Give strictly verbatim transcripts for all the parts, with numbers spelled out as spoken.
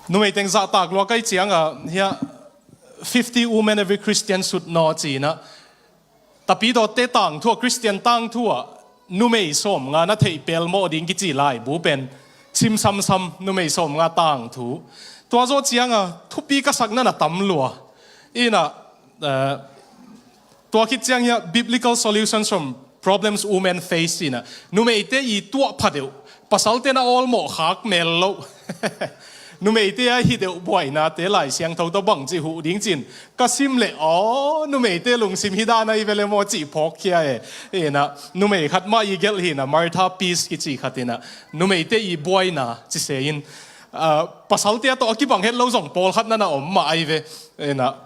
Numei teng zahtak lua kai cianga hiah fifty women every Christian should know ci-inah, Tapidawte tangthu ah, Christian tangthu ah numei sawmnga na theih pelmawh ding kici laibu pen sim samsam, numei sawmnga tangthu. Tua zawh cianga thupi ka sakna na tam lua. Inah, eh, tua khit ciang hiah Biblical Solutions from Problems Women Face inah, numeite i tuah pha deuh, pasalte na awlmawh khak mel loh. Numeite a hi deuh buainate Lai Siangtho tawh bangci huh ding cin ka sim leh, aw, numeite lungsim hi dan ahi ve le maw cih phawkkhia e. Inah numei khat mah i gelh hinah, Martha Pease kici khat inah, numeite i buaina ci se in, ah, pasalte a tawh a kibang het lo zong pawlkhat na na om mah ahi ve. Inah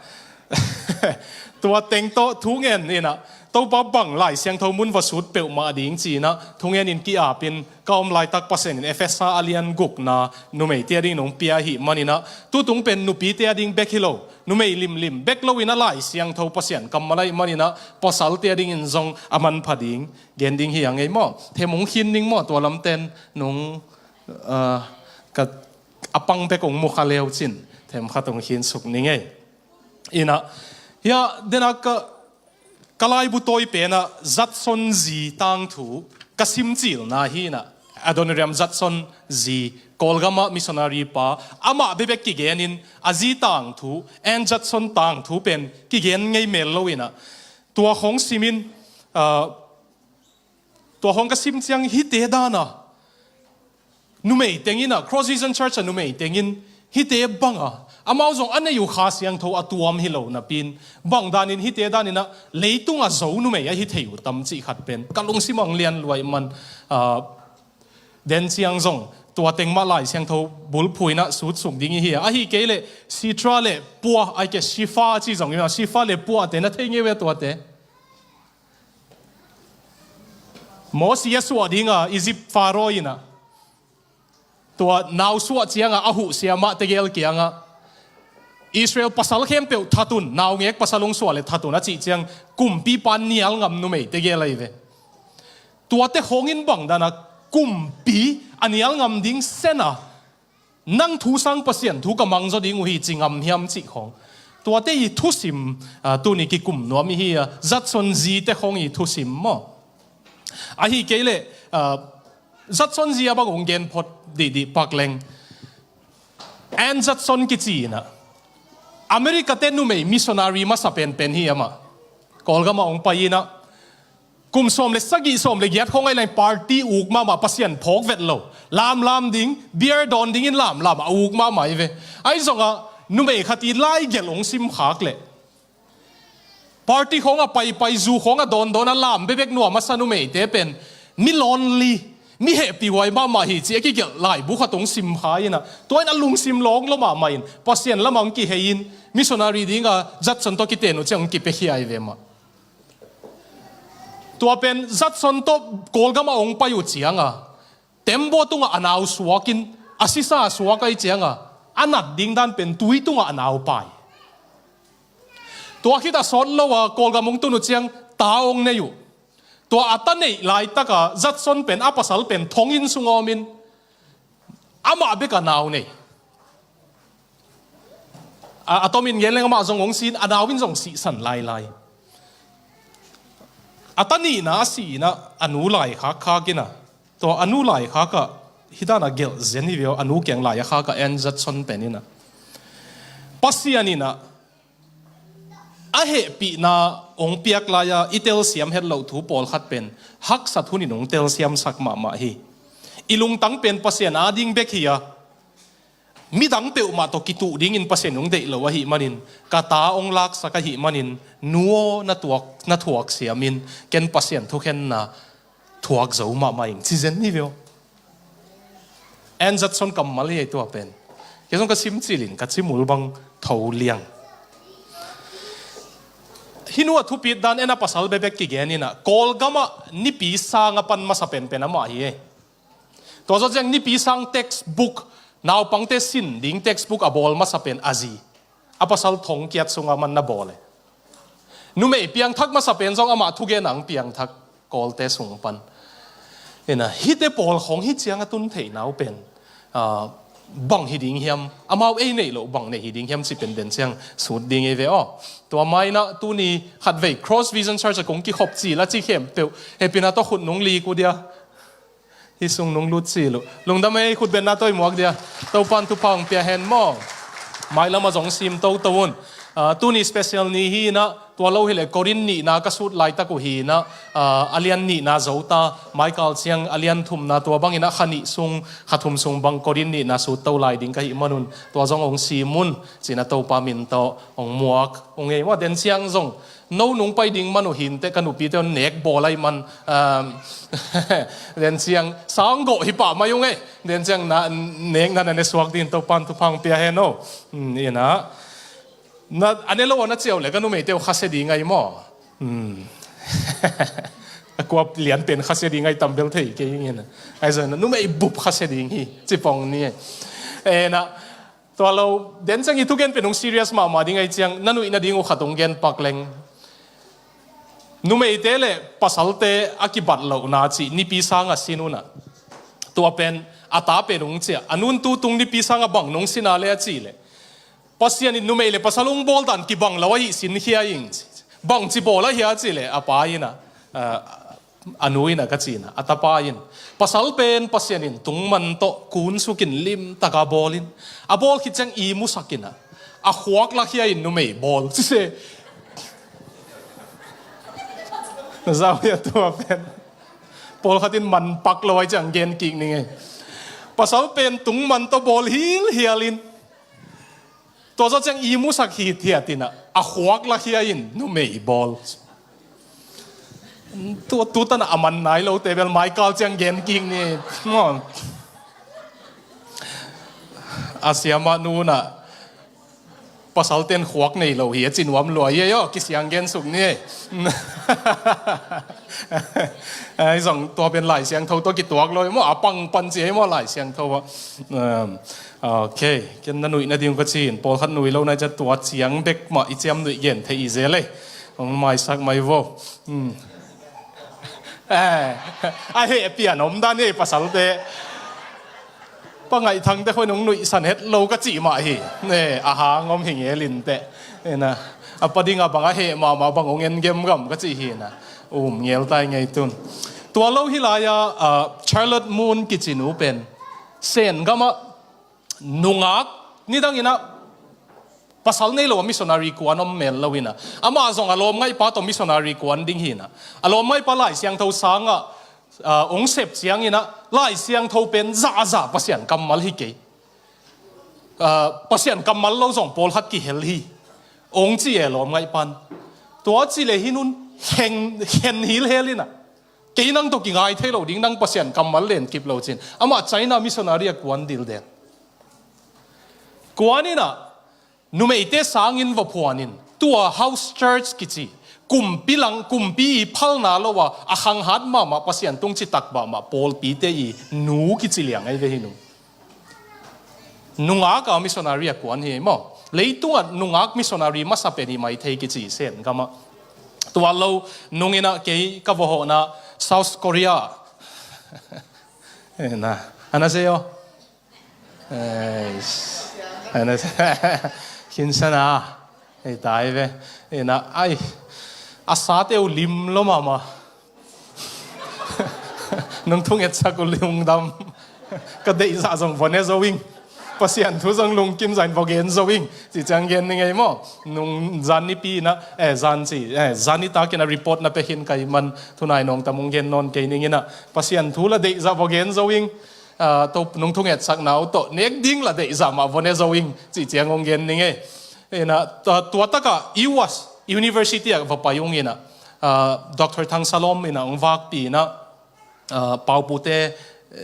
tua teng tawh thungen inah, Topa bang Lai Siangtho mun va sut peuhmah ding ci-inah thungen in ki-apin ka om laitak Pasian in Efesa a lian gukna numeite a ding nong pia ahih maninah, tutung pen nupite a ding bek hi lo, numei limlim bek lo inah Lai Siangtho Pasian kammal ahih maninah pasalte a dingin zong a manpha ding gen ding hi a ngei maw. Them hong khin ning maw, tua lamten nong, ah, ka, a pang bek hong mukha leu cin them khat hong khinsuk ning ei. Inah hiah denah ka, ka laibu tawi penah Judson zi tangthu ka simcilna hi inah, Adoniram Judson zi, Kawlgamah missionary pa, amah bekbek kigenin a zi tangthu, Ann Judson tangthu pen kigen ngei mel lo inah, tua khawng simin, ah, tua khawng ka sim ciang hihte dana numei tengin ah, Cross Vision Church a numei tengin hihte banga amau zong a nei uh Kha Siangtho a tuam hi lo napin, bang danin hihte daninah leitung a zo numei ahi thei uh tam cih khat pen ka lungsim ang lian luai man, ah, den ciang zong tua teng mah Lai Siangtho bulphuh inah sutsuk ding ihi a, ahi kei leh Sitra le Pua, ahi kei Shifa ci zong inah, Shifa le Pua te na thei ngei ve tuate. Mosi a suah dinga Egypt Pharaoh inah tua nau suah cianga a huh siamah tegel kiangah, Israel pasal khempeuh that un, naungek pasal hong suah le that un a cih ciang, kumpipa nial ngam numei tegel ahi ve. Tuate khawngin bang dana kumpi a nial ngam ding sena nang thu sang Pasian thu ka mangzaw ding uh hi ci ngam hiam cih khawng. Tuate i thusim, ah, tuni kikum nuam ihi a, Judson zite khawng i thusim maw. Ahi kei leh, ah, Judson zi a bang hong gen phot dihdih pak leng, Ann Judson kici inah, America te numei missionary masa penpen hi amah. Kawlgamah hong pai inah, kum sawm le sagih, sawm le giat khawng ahi lai, party uk mahmah, Pasian phawk vet lo. Lamlam ding, beer dawn dingin lamlam a uk mahmah hi ve. Ahi zongah numei khat i laigelh hong simkhak leh, party khawng a paipai, zu khawng a dawndawn a lam bekbek nuam a sa numeite pen mi lonely, mi hehpihhuai mahmah hi ci a kigelh laibu khat hong simkhak inah, tua in a lungsim lawng lo mahmah in Pasian lamah hong kihei in, missionary dinga Judson tawh kiten uh ciang hong kipiakhia ahi ve mah. Tua pen Judson tawh Kawlgamah hong pai uh cianga, tembaw tungah a nau suakin, a sisa suak ahi cianga, a nat ding dan pen tui tungah a nau pai. Tua khit a sawt lo a Kawlgam hong tun uh ciang ta hong nei uh. Tua a ta neih laitaka Judson pen a pasal pen thonginn sung a omin, amah bek a nau nei. A, a tomin gen leng amah zong hong si in, a nau in zong sihsan lailai. A ta nihna a si inah a nu laikhak khak inah, tua a nu laikhakah hih dana gelh zen hi ve aw, a nu kiang lai a khakah Ann Judson pen inah, Pasian inah a hehpihna hong piak lai-a i telsiam het loh thu pawlkhat pen haksat hunin hong telsiamsak mahmah hi. I lungtang pen Pasian ading bek hi a, midang peuhmah tawh kituh dingin Pasian hong deih lo ahih manin, ka ta hong laksak ahih manin, nu aw, na tuak, na thuak siamin ken Pasian thukhenna thuak zo mahmah ing, ci zen hi ve aw. Ann Judson kammal hi ei tua pen. Kei zong ka sim cilin ka cimul bang tho liang. Hih nu a thupit dan en a pasal bekbek kigen inah, Kawlgamah nipi sang a pan masa penpen amah hi ei. Tua zawh ciang nipi sang textbook, naupangte sin ding textbook a bawl masa pen a zi. A pasal thongkiat sunga man na bawl e. Numei piangthak masa pen zong amah thugen ang piangthak Kawlte sung pan. Inah, hihte pawl khawng hih ciang a tun theihna uh pen, ah, bang hi ding hiam, amau ei neih loh bang nei hi ding hiam cih pen den ciang sut ding ei ve aw. Tua ma-in ah tuni khatvei Cross Vision Church ah kong kikhop cil a ci khempeuh hehpihna tawh khut nong lik uh dia. Hih sung nong lut cil uh. Lungdam ei, khut bengna tawh i muak dia. Topa'n thupha hong pia hen maw. Mailam ah zong sim toto un. Ah, tuni special ni hi-in ah, tua lo hileh Korin nihna ka sut laitak uh hi-in ah, ah, a lian nihna zo ta, mai kal ciang a lian thumna, tua bangin ah kha nih sung, kha thum sung bang Korin nihna sut to lai ding ka hih manun, tua zong hong sim un, ci-in ah Topa min tawh hong muak ung ei maw. Den ciang zong no nong pai ding man uh hi inteh, ka nupite hong nek bawl ahih man, um, den ciang sang gawh hi pah mai ung ei. Den ciang na, nekna na ne suak dingin Topa'n thupha hong pia hen aw. Hmm, in ah. Na, a ne lo a na ciau leh ka numeite uh khasia ding ahi maw. Hmm. A kua lian pen khasia ding ahi tam bel thei kei ing in ah. Ahi zongin ah numei bup khasia ding hi, ci pong ni. In ah, tua lo, den ciang i thugen pen hong serious mahmah ding ahi ciang, na nuih nading uh khat hong gen pak leng. Numeite leh pasalte a kibat lohna cih nipi sang ah sin un ah. Tua pen, a ta pen hong ciah, a nun tu tung nipi sang ah bang nong sin a leh a cih leh, Pasian in numei leh pasal hong bawl dan kibang lo ahih sin khia ing. Bangci bawl ahia cih leh, a pa in ah, ah, a nu in ah ka ci-in ah, a tapa in, pasal pen Pasian in tungman tawh kun sukin limtak a bawl in, a bawl khit ciang ihmu sak in ah, a khuak la khia in numei bawl. Ci se. Na zau hia tua pen. Pawlkhat in man pak lo ahih ciang gen kik ning ei. Pasal pen tungman tawh bawl hilhial in, tua zawh ciang ihmu sak hithiat in ah, a khuak la khia in numei bawl. Tu, tu tan ah a man nai lote bel mai kal ciang gen kik ni. Maw. A siamah nu in ah, pasalte'n khuak nei lo hi a ci nuam lua hi ei aw, kisiang gen suk ni ei. Ahi zong tua pen Lai Siangtho tawh kituak lo ei maw, a pang pan ci ei maw Lai Siangtho ah. Um, ok, ken na nuih nading ka ci-in, pawlkhat nuih lo na ciang tua ciang bek mah i ciam nuih gen thei i zel ei. Hong maisak mai vo. Hmm. Eh, a heh pian om dan ei pasalte. Pa Ngaih Thangte khoi nong nuihsan het lo ka cih mah hi. Eh, a hang om hi ngel inteh. In ah, a pa ding ah bang a heh mahmah bang hong en gemgam ka cih hi in ah. Um ngel ta ing ei tun. Tua lo hi lai-a, ah, Charlotte Moon kici nu pen Sen gam ah nungak, nidang in ah pasal nei lo a missionary kuan om mel lo in ah, amah zong a lawmngaihpa tawh missionary kuan ding hi in ah, a lawmngaihpa Lai Siangtho sang ah, ah, hong sep ciangin ah Lai Siangtho pen zahzah Pasian kammal hi kei. Ah, Pasian kammal lo zong pawlkhat kihel hi, hong ci e lawmngaihpa'n. Tua ci leh hi nun, khen, khen hilhel in ah, kei nang tawh kingai thei lo ding, nang Pasian kammal len kip lo ci-in amah China missionary ah kuan dildel. Kuan in ah, numeite sangin va phuan in, tua house church kici, kumpi lang, kumpi i phalna lo a, a khanghat mahmah, Pasian tung citak mahmah pawlpite i nu kici liang ahi ve hi nu. Nungak a missionary a kuan hi ei maw. Leitungah nungak missionary masa pen hi mai thei kici Sen gam ah. Tua lo nung in ah kei ka va hawhna South Korea. Eh, na, a na zei aw. Eh, a na zei. Khin sa na. Hei tai ve. Eh, na, ai. A sate uh lim lo mahmah. Nong thungetsak uh lungdam. Ka deihzah zong va ne zo ing. Pasian thu zong lungkim zah in va gen zo ing. Ci ciang gen ning ei maw. Nung zan nipi in ah, eh, zan ci, eh, zan nitak in ah report na pia khin ka hih man, thunai nawngta mong gen nawn kei ning in ah, Pasian thu la deihzah va gen zo ing. Ah, to nong thungetsakna uh tawh nek ding la deihzah mah va ne zo ing. Ci ciang hong gen ning ei. In ah, tua, tua tak ah U S University ah va pai ung in ah, ah, Doctor Thang Salom in ah hong vakpih in ah, ah, Paupute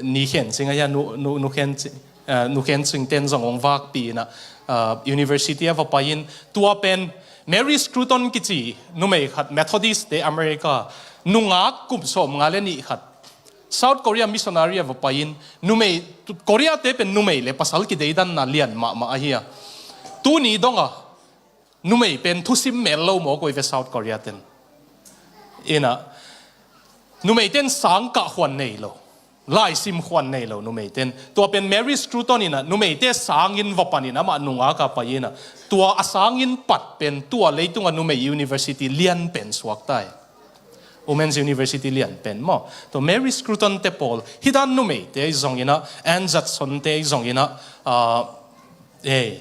ni khen cing ahi a, nu, nu, nu khen ci-, ah, nu khen cingte'n zong hong vakpih in ah, ah, University ah va pai in, tua pen Mary Scruton kici numei khat, Methodist te America, nungak kum sawmnga leh nih khat, South Korea missionary ah va pai in, numei, Korea te pen numei leh pasal kideidanna lian mahmah ahi a. Tuni dong a, numei pen thusim mel lo mawk uh ei ve South Korea te'n. In ah, numeite'n sang kah khuan nei lo. Laisim khuan nei lo numeite in. Tua pen Mary Scruton in ah numeite sangin va panin amah nungak a pai in ah, tua a sangin pat pen tua leitung a numei university lian pen suak ta hi. Women's University lian pen maw. Tua Mary Scruton te pawl, hih dan numeite zong in ah, Anne Judson te zong in ah, ah, eh,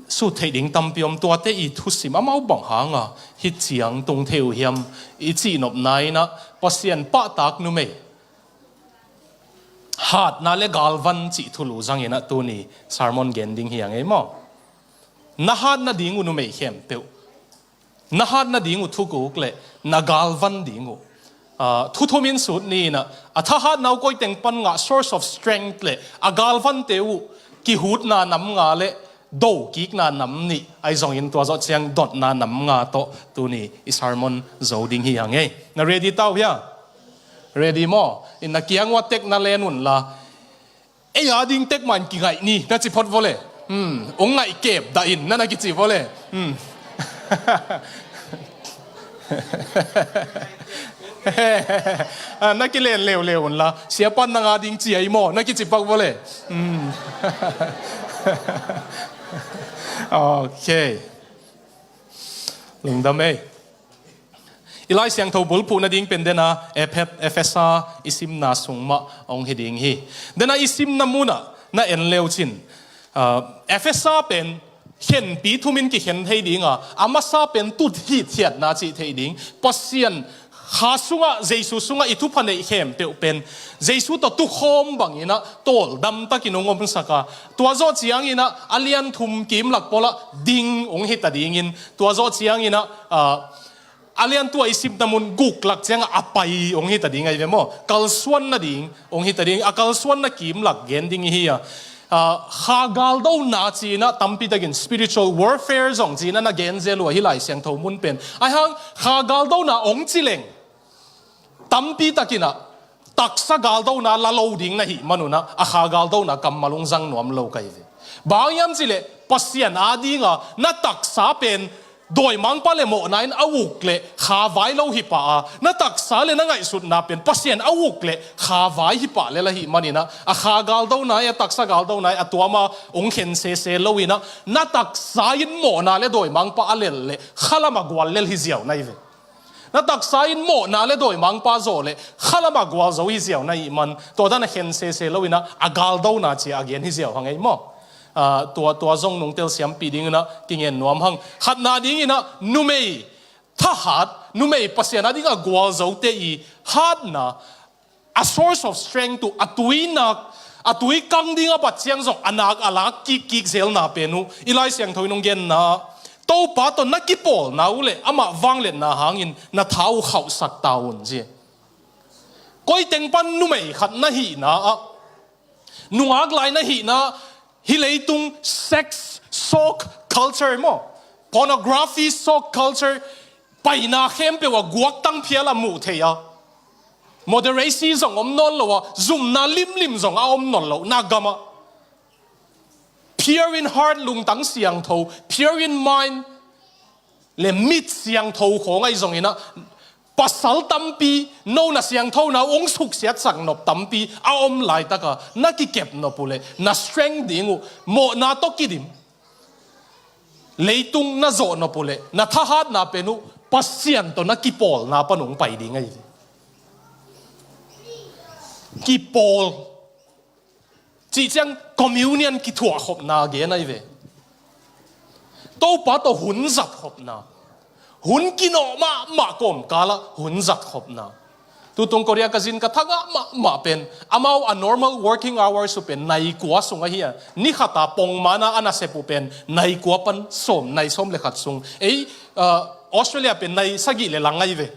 sut theih ding tampi om, tuate i thusim amau bang hang a hih ciang tung thei uh hiam i cih nopna in ah, Pasian pahtak numei hatna le galvan cih thulu zang in ah tuni sermon gen ding hi a ngei maw. Na hat nading uh numei khempeuh, na hat nading uh thuguk le na galvan ding uh, ah, thu thum in sut ni in ah, a thahatna uh koi teng pan ngah, source of strength, le a galvante uh kihutna nam nga le dokikna nam nih, ahi zongin tua zawh ciang dotna nam nga tawh tuni i sermon zo ding hi a ngei. Na ready ta uh hia? Ready maw? In na kiang ua tek na len un la, ei a ding tek man kingaih ni na ci phot vawle. Hmm, ong ngaih kep dah in na na kici vawle. Hmm. Ah, na kilen leuleu un la, siapan nang a ding ci ahi maw na kici pak vawle. Hmm. Ok. Lungdam ei. I Lai Siangtho bulphuh nading pen dena Ephet-, Efesa i simna sung mah ong hi ding hi. Dena i simna munah na en leu cin, ah, Efesa pen khenpi thumin kikhen thei ding a, a masa pen tut hitthiatna cih thei ding. Pasian Kha sungah, Jesu sungah i thupha neih khempeuh pen Jesu tawh tukhawm bangin ah tawldam takin ong omsak a, tua zawh ciangin ah a lian thum kim lak pawl ah ding ong hita dingin, tua zawh ciangin ah, ah, a lian tua i simna mun guk lak ciangah a pai ong hita ding ahi ve maw. Kalsuan nading ong hita ding, a kalsuanna kim lak gen ding i hi a. Ah, kha galdona ci-in ah tampi takin spiritual warfare zong ci-in ah na gen zel uh a hi Lai Siangtho mun pen. Ahi hang kha galdona ong ci leng tampi takin ah taksa galdona la lo ding na hih man un ah, a kha galdona kammal ong zang nuam lo ka hi ve. Bang hiam cih leh Pasian a dinga na taksa pen dawimangpa le mawhna in a uk leh kha vai lo hi pah a, na taksa le na ngaihsutna pen Pasian a uk leh kha vai hi pah lel ahih manin ah, a kha galdona hi, a taksa galdona hi, a tuama ong khen sese lo in ah, na taksa in mawhna le dawimangpa a lel leh khalam a gual lel hi ziau na hi ve. Na taksa in mawhna le dawimangpa zawh leh khalam a gual zo hi ziau na hih man, tua dan a khen sese lo in ah, a galdona ci-a a gen hi ziau hang ei maw. Ah, tua, tua zong nungtel siampih dingin ah kingen nuam hang. Khatna dingin ah numei thahat, numei Pasian a dinga gualzote i hatna, a source of strength uh, a tui nak, a tui kang ding a bat ciang zong a nak a lak kikkik zelna pen uh i Lai Siangtho in ong genna, Topa tawh na kipawlna uh le amah vangliatna hangin na tha uh khauhsak ta un ci. Koi teng pan numei khat na hihna ah, nungak lai na hihna, hih leitung sex soak culture maw, pornography soak culture, paina khempeuh a guaktang phial a muh theih a, moderacy zong om nawn lo a, zumna limlim zong a om nawn lo na gam ah, pure in heart, lungtang siangtho, pure in mind, le mit siangtho khawng ahi zongin ah, pasal tampi no na siangthona uh ong suksiatsak nop tampi a om laitaka na kikep nop uh leh na strength ding uh, mawhna tawh kidim, leitung na zawh nop uh leh na thahatna pen uh Pasian tawh na kipawlna pan ong pai ding ahi ve. Kipawl cih ciang communion kithuah khopna gen ahi ve. Topa tawh hun zat khopna, hun kinawh mahmah kawmkal ah hun zat khopna. Tutung Korea ka zin ka thagah mahmah pen, amau a normal working hours uh pen nai kua sung ahi a, ni khat a pongman a a nasep uh pen nai kua pan sawm, nai sawm le khat sung. Ei, ah, Australia pen nai sagih le lang ahi ve.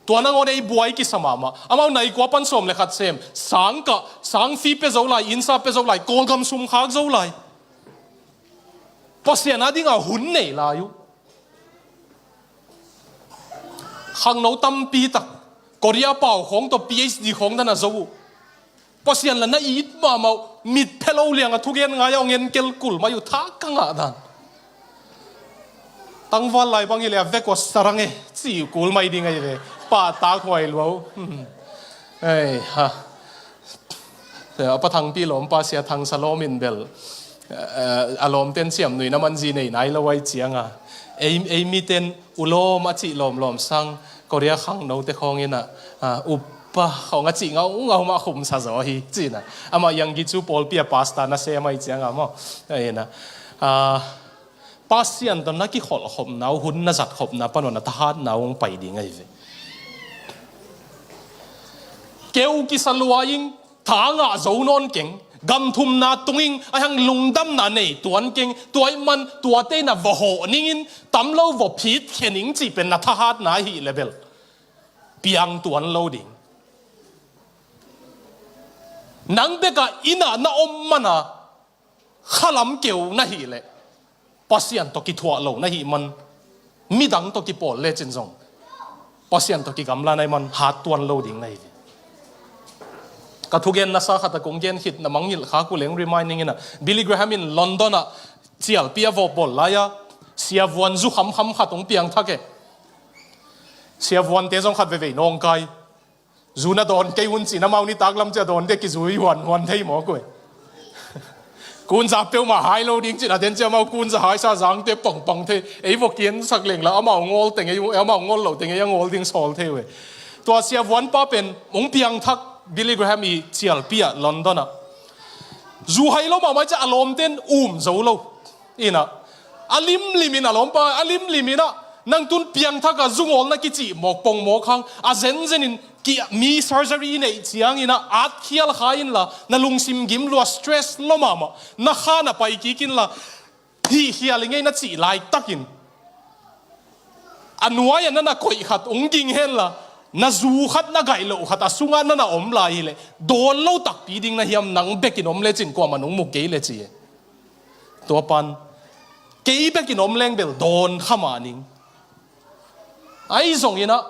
Tua nangawn ei buai kisa mahmah. Amau nai kua pan sawm le khat sem, sang kah, sang fee pe zo lai, innsa pe zo lai, Kawlgam sum khak zo lai. Pasian a dinga hun nei lai uh. Khangno tampi tak, Korea pau khawng tawh P H D khawng dan a zo uh. Pasian la na it mahmah uh, mit phe lo liang a thugen ngai a ong enkel kul mai uh, tha ka ngah dan. Tangval lai bang hi leh a vek uh a sarang e, ci uh kul mai ding ahi ve. Pahtak huai lua uh. Ei, ha. A Pa Thangpi lawmpa Sia Thang Salawm in bel, eh, a lawmten ciamnuihna manzi nei nai lo ahih cianga, ei, ei miten u lawm a cih lawmlawm sang Korea khangnote khawng inah, ah, upa khawng a cih ngaungau mah khumsa zaw hi, ci-inah. Amah Yangi cu pawlpi a pastor na sem ahih cianga maw. Inah, ah, Pasian tawh na kikholhkhopna uh, hun na zatkhopna pan uh na thahatna uh hong pai ding ahi ve. Keu kisa lua ing, tha ngah zo nawn keng, gamthumna tung ing, a hang lungdamna nei tuan keng, tua ahih man tuate na va hawh ningin, tam lo va phit khia ning cih pen na thahatna ahi le bel piang tuan lo ding. Nang bekah innah na om mana khalam keu na hih leh, Pasian tawh kithuah lo na hih man, midang tawh kipawl lecin zong Pasian tawh kigamla na hih man hat tuan lo ding na hi. Ka thugen nasa khat a kong gen khit na mangngilh khak uh leng reminding inah, Billy Graham in London ah cialpi a vawh bawl lai-a, siavuan zu khamkham khat hong piangthak e. Siavuante zong khat veivei nawngkai. Zu na dawn kei un cin amau nitak lam cia dawn dek kizui huanhuan thei mawk uh e. Kunza peuhmah hai lo ding cin a den cia amau kunza haisa zangte pangpang thei. Ei vawh kiansak lengla amau ngawl teng ei, amau ngawl lo teng ei a ngawl ding sawl thei uh e. Tua siavuanpa pen hong piangthak Billy Graham i cialpi ah London ah. Zu hai lo mahmah cia a lawmten um zo lo. Inah, a limlim in a lawmpa, a limlim inah, nang tun piangthak a zungawlna kicih mawk pongmawk hang, a zenzen in ki, mi surgery i neih ciang inah, atkhial kha inla, na lungsim gim lua, stress lua mahmah, na kha na pai kik inla, hihkhial i ngei na cih laitakin, a nuai-ah na na koih khat hong ging henla, na zu khat na gaih loh khat a sungah na na om lai hileh, dawn lo takpi ding na hiam, nang bekin om lecin kuamah nong mu kei le ci e. Tua pan, kei bekin om leng bel dawn kha mah ning. Ahi zong inah,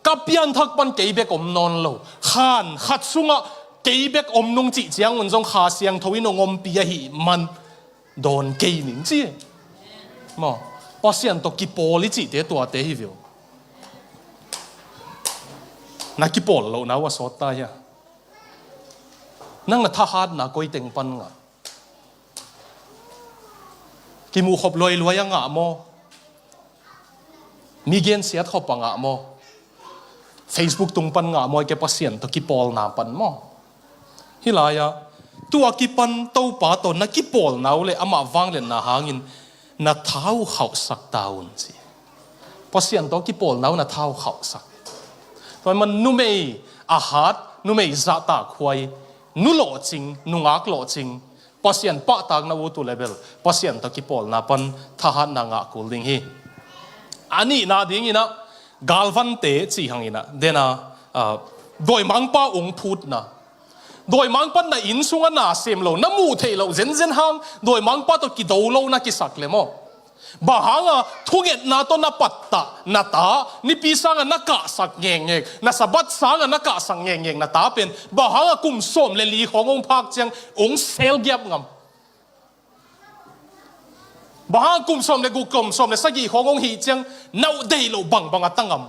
ka pianthak pan kei bek om nawn lo. Khan khat sungah kei bek om nung cih ciangun zong Kha Siangtho in hong ompih ahih man dawn kei ning ci. Maw, Pasian tawh kipawl i cihte tuate hi viau. Na kipawl lohna uh a sawt ta hia? Nang na thahatna koi teng pan ngah? Kimuhkhop luailuai a ngah maw? Mi gensiat khop a ngah maw? Facebook tung pan ngah maw? Ahih kei leh Pasian tawh kipawlna pan maw? Hih lai-ah, tua kipan Topa tawh na kipawlna uh le amah vangliatna hangin na tha uh khauhsak ta un ci. Pasian tawh kipawlna uh na tha uh khauhsak. Tua ahih man numei a hat, numei zahtakhuai, nu lawhcing, nungak lawhcing, Pasian pahtakna uh tu le bel Pasian tawh kipawlna pan thahatna ngah kul ding hi. A nihna ding inah galvante cih hang inah, dena, ah, dawimangpa ung phutna. Dawimangpa na inn sungah na sem lo, na muh theih loh zenzen hang dawimangpa tawh kido lo na kisak le maw? Bang hanga thungetna tawh na pattah na ta, nipi sanga na kahsak ngekngek, na Sabbath sanga na kahsak ngekngek na ta pen, bang hanga kum sawm le li khawng hong phak ciang hong selgiap ngam? Bang hanga kum sawm le guk, kum sawm le sagih khawng hong hih ciang na uh deih loh bangbang a ta ngam?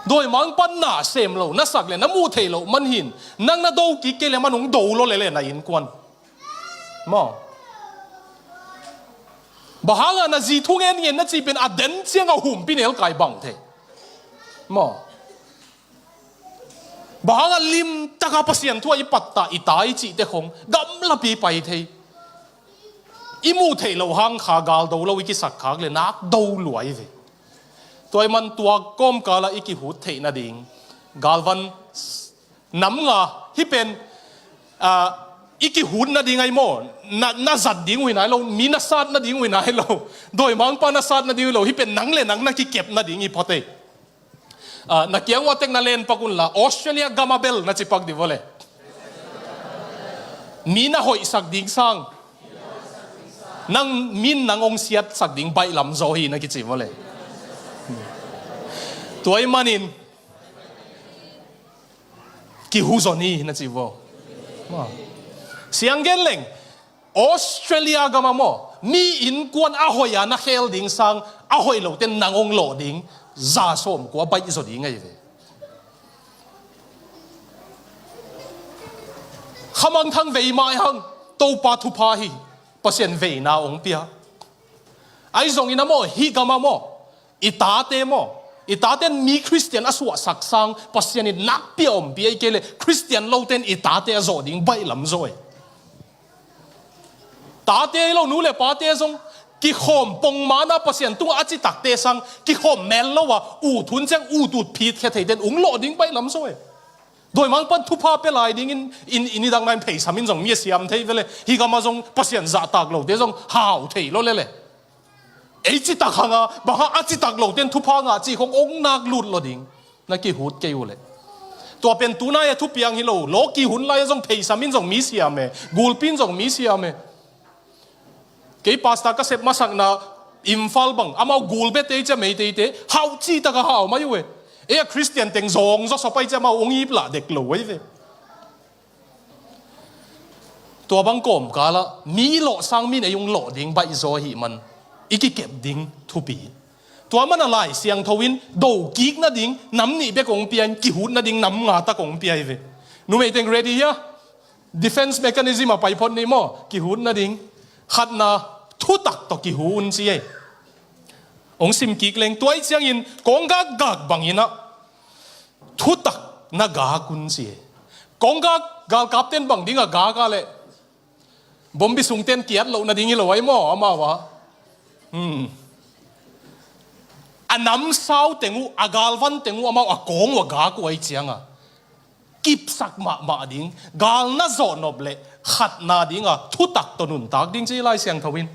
Dawimangpa na sem lo, na sak le na muh theih loh man hin, nang na do kik kei le man hong do lo lele na innkuan. Maw? Bang hanga na zi thu ngen ngen na cih pen a den cianga humpi nelkai bang thei? Maw? Bang hanga limtaka Pasian thu ah i pattah i ta i cihte khong gamlapi pai thei? I muh theih loh hang kha gal do lo i kisak khak le nak do luai ve. Tua ahih man tua kawmkalah i kihut theih nading galvan nam nga hih pen, ah, i kihut nading ahi maw? Na, na zat ding uh hi nai lo, mi na sat nading uh hi nai lo, dawimangpa na sat nading uh hi lo, hih pen nang le nang na kikep nading hi phot ei. Ah, na kiang ua tek na len pak unla, Australia gama bel na ci pak di vawle. Mi na hoihsak ding sang, nang min nang hong siatsak ding baihlam zaw hi na kici vawle. Tua ahih manin kihu zaw ni na ci vaw. Siang gen leng, Australia gama maw, mi innkuan a hoih a na khel ding sang, a hoih lote nang hong lawh ding, za sawm kua baih zaw ding ahi ve. Khamangthang vei mah hang, Topa thupha hi, Pasian veina hong pia. Ahi zongin a maw, hih gam a maw, i tate maw, i tate mi Khristian a suahsak sang Pasian in nakpi a ompih ahih kei leh Khristian lote in i tate a zawh ding baihlam zaw e. Tate hi lo, nu le pate zong kikhawm pongmana Pasian tungah a citakte sang kikhawm mel lo a, ut hun ciang ut ut phit khia theite in ung lawh ding baihlam zaw e. Dawimangpa'n thupha pia lai dingin, in, in i dang nain pheisam in zong mi a siam thei ve le, hih gam a zong Pasian zahtak lote zong hau thei lo le le. Ei citak hang a, bang hang a citak lote in thupha ngah cih khong ong nak lut lo ding. Na kihut kei uh le. Tua pen tunai a thupiang hi lo, lawki hun lai a zong pheisam in zong mi siam e, gulpi in zong mi siam e. Kei pastor ka sep masakna Imphal bang, amau gul bete i cia Meiteite, hau citak a hau mai uh e. Ei a Khristian teng zawng zaw sawp a i cia amau ong ip lah dek lo uh ei ve. Tua bang kawmkal ah, mi lawh sang min ei ung lawh ding baih zaw ahih man, i kikep ding thupi. Tua man a Lai Siangtho in, do kik nading, nam nih bek ong pia in, kihut nading, nam nga tak ong pia hi ve. Numei teng ready hia? Defense mechanism a pai phot ni maw, kihut nading. Khatna, thutak tawh kihu un ci ei. Ong sim kik leng, tua i ciangin, kong gak gak bangin ah, thutak na gak un ci ei. Kong gak, galkapten bang ding a gak a leh, bombi sungten kiat loh nading hi lo ai maw, amau a. Hmm. A namsau teng uh, a galvan teng uh, amau a kawng uh a gak uh ai ciang a, kipsak mahmah ding, gal na zawh nop leh khatna ding a, thutak tawh nuntak ding ci Lai Siangtho in.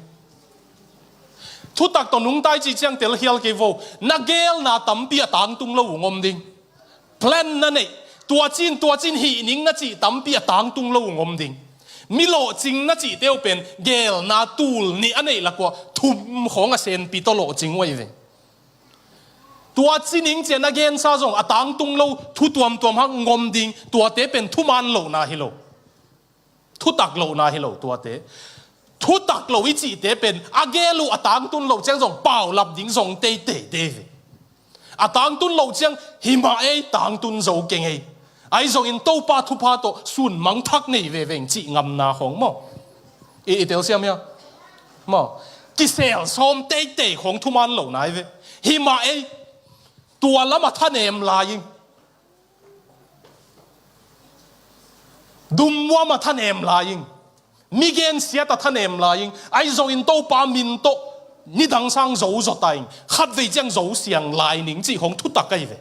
Thutak tawh nungta i cih ciang telkhial kei vo, na gelna tampi a tangtung lo ung om ding. Plan na neih, tua cin, tua cin hih ning na cih tampi a tangtung lo ung om ding. Mi lawhcing na cihte uh pen, gelna tul nih a neih lak uh a, thum khawng a senpi tawh lawhcing uh ai ve. Tua ci ning ci a na gensa zong a tangtung lo, thu tuamtuam hang ung om ding, tuate pen thuman lohna hi lo. Thutak lohna hi lo tuate. Thutak lo i cihte pen, a gel uh a tangtun loh ciang zong paulap ding zong teitei te ve. A tangtun loh ciang, hi mah ei, tangtun zo keng ei. Ahi zongin Topa thupha tawh sun mangthak nei veve ing cih ngamna khawng maw. I, i telsiam hia? Maw. Kisel sawm teitei khawng thuman lohna hi ve. Hi mah ei, tua lam a thanem lai ing. Dummuam a thanem lai ing. Mi gensiat a thanem lai ing. Ahi zongin Topa min tawh nidang sang zo zaw ta ing. Khatvei ciang zo siang lai ning cih khawng thutak ahi ve.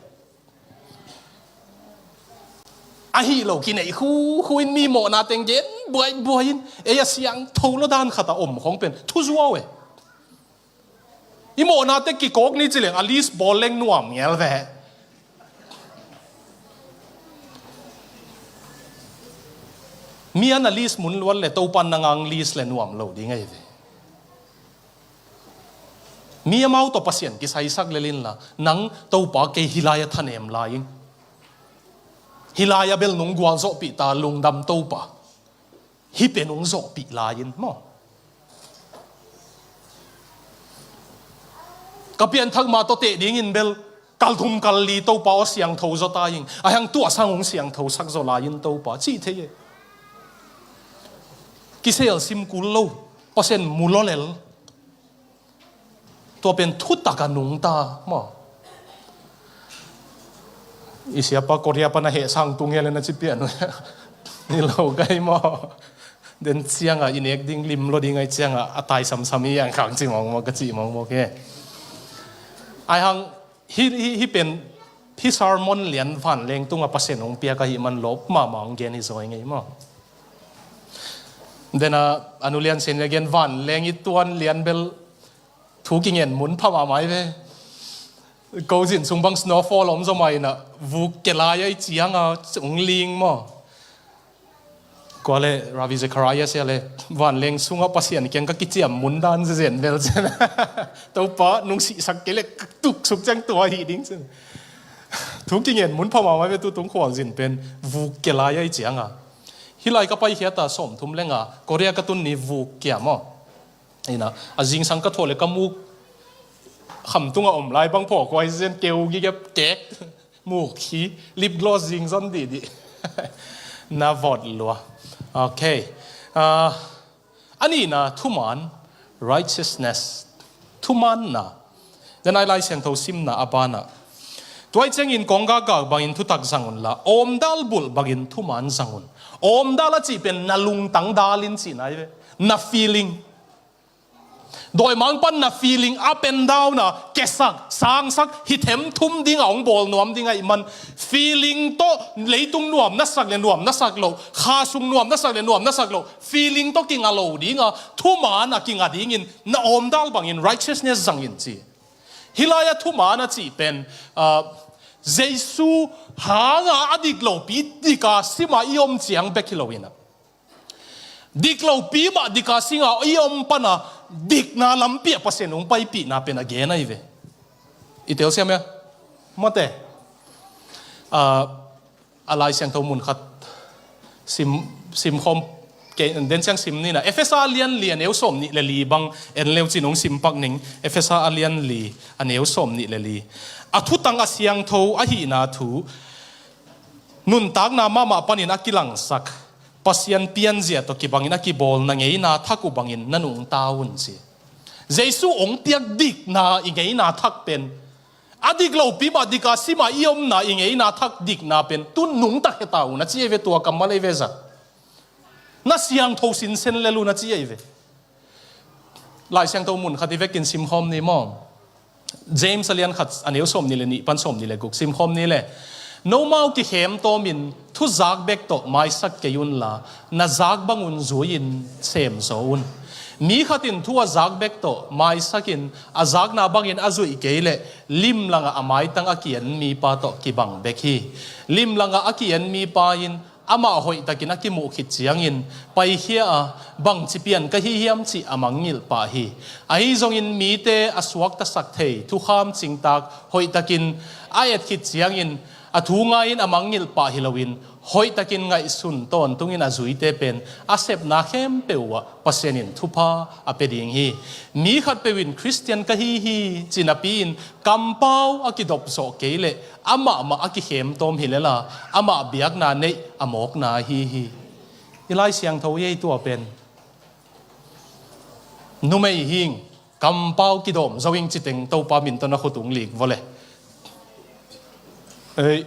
Ahi lo kineih huhu in mi mawhna teng gen buaibuai in, ei a siangtho lo dan khat a om khawng pen thuzuau e. I mawhnate kikawk ni ci leng a list bawl leng nuam ngel ve. Mi an a list mun luat le Topa nang ang list le nuam lo ding ahi ve. Mi amau tawh Pasian kisaisak lel inla, nang Topa kei hih lai a thanem lai ing. Hih lai a bel nong gualzawhpih ta, lungdam Topa. Hih pen hong zawhpih lai in maw. Ka pianthak mah tawh teh dingin bel, kal thum kal li Topa aw siangtho zaw ta ing. Ahi hang tua sang hong siangtho sak zaw lai in Topa, cih thei e. Kisel sim kul lo, Pasian mu lawlel. Tua pen thutak a nungta maw. I siapa Korea pan a heh sang tung hia le na ci pian uh. Ni lo kai maw. Den cianga i nek ding lim lo ding ai cianga a tai samsam i ang khang ci mawngmawk ka ci mawngmawk he. Ai hang hi, hi, hi pen hi sermon lian vanleng tunga Pasian hong piak ahi man lawp mahmah hong gen hi zaw i ngei maw. Dena a nu lian sen a gen vanleng i tuan lian bel thu kingen mun pha mahmah hi ve. Ko zin sung bang snowfall om zaw mah inah vuk kia lai a i cianga ung ling maw. Kua le Ravi Zacharias sia le vanleng sungah Pasian kiang ka kiciam mun dan zezen bel cen. Topa nung sihsak kei le tuksuk ciang tua hi ding cen. Thu kingen mun pha mahmah ve tu tung khualzin pen vuk kia lai a i cianga. Hih lai ka paikhiata sawmthum lenga Korea ka tun ni vuk kia maw. Ina, a zingsang ka thuah le ka muk khamtunga om lai bang phawk huai zen keu gigep kek. Muk khi, lip gloss zing zon dihdih. Na vawt lua. Okay. Ah, a nihna thuman, righteousness, thumanna. Denai Lai Siangtho simna a banah, tua i ciangin kong gakgak bangin thutak zang unla, awmdal bulh bangin thuman zang un. Awmdal a cih pen na lungtang dal in cihna hi ve. Na feeling. Dawimangpa'n na feeling up and down a, kesak, sangsak, hi themthum ding a hong bawl nuam ding ahih man, feeling tawh leitung nuam na sak le nuam na sak loh, kha sung nuam na sak le nuam na sak loh, feeling tawh kinga lo ding a, thuman a kinga dingin na awmdal bangin righteousness zang in ci. Hih lai-ah thuman a cih pen, ah, Jesu hanga a dik lopi dik a sim a i om ciang bek hi lo in a, dik lopi mah dik a sim a i om pan a, dikna lampi ah Pasian hong paipihna pen a gen ahi ve. I telsiam hia? Mate. Ah, a Lai Siangtho mun khat sim, simkhawm kei, den ciang sim ni na. Efesa a lian li a neu sawmnih le li bang en le uh cin hong sim pak ning. Efesa a lian li a neu sawmnih le li. A thutang a siangtho ahihna thu, nuntakna mahmah panin a kilangsak Pasian pianzia tawh kibangin a kibawl na ngeina thak uh bangin na nungta un ci. Jesu hong piak dikna i ngeina thak pen, a dik lopi mah dik a sim a i omna i ngeina thak dikna pen tu nungta khia ta un a ci ahi ve, tua kammal ahi ve zah. Na siangtho sinsen lel un a ci ahi ve. Lai Siangtho mun khat i vekin simkhawm ni maw. James a lian khat a neu sawmnih le nih pan sawmnih le guk simkhawm ni le. Nomau kikhemtawmin thuzak bek tawh maisak kei unla, na zak bangun zui-in semzaw un. Mi khat in thu a zak bek tawh maisakin a zakna bangin a zuih kei leh limlangah a maitang a ki-en mipa tawh kibang bek hi. Limlangah a ki-en mipa in amah hoihtakin a kimuh khit ciangin paikhia a, bangci pian ka hi hiam cih a mangngilh pah hi. Ahi zongin mite a suaktasak thei thukham cingtak hoihtakin a et khit ciangin a thu ngai-in a mangngilh pah hi loin, hoihtakin ngaihsun tawntungin a zuite pen a sepna khempeuh uh ah Pasian in thupha a pia ding hi. Mi khatpeuh in Khristian ka hi hi ci napi-in kampau a kidop zawh kei leh amah mah a kikhemtawm hi lel a, amah biakna neih a mawkna ahi hi. I Lai Siangtho i ei tua pen, numei hing, kampau kidawm zo ing citeng Topa min tawh na khut ung lik vawle. Ei,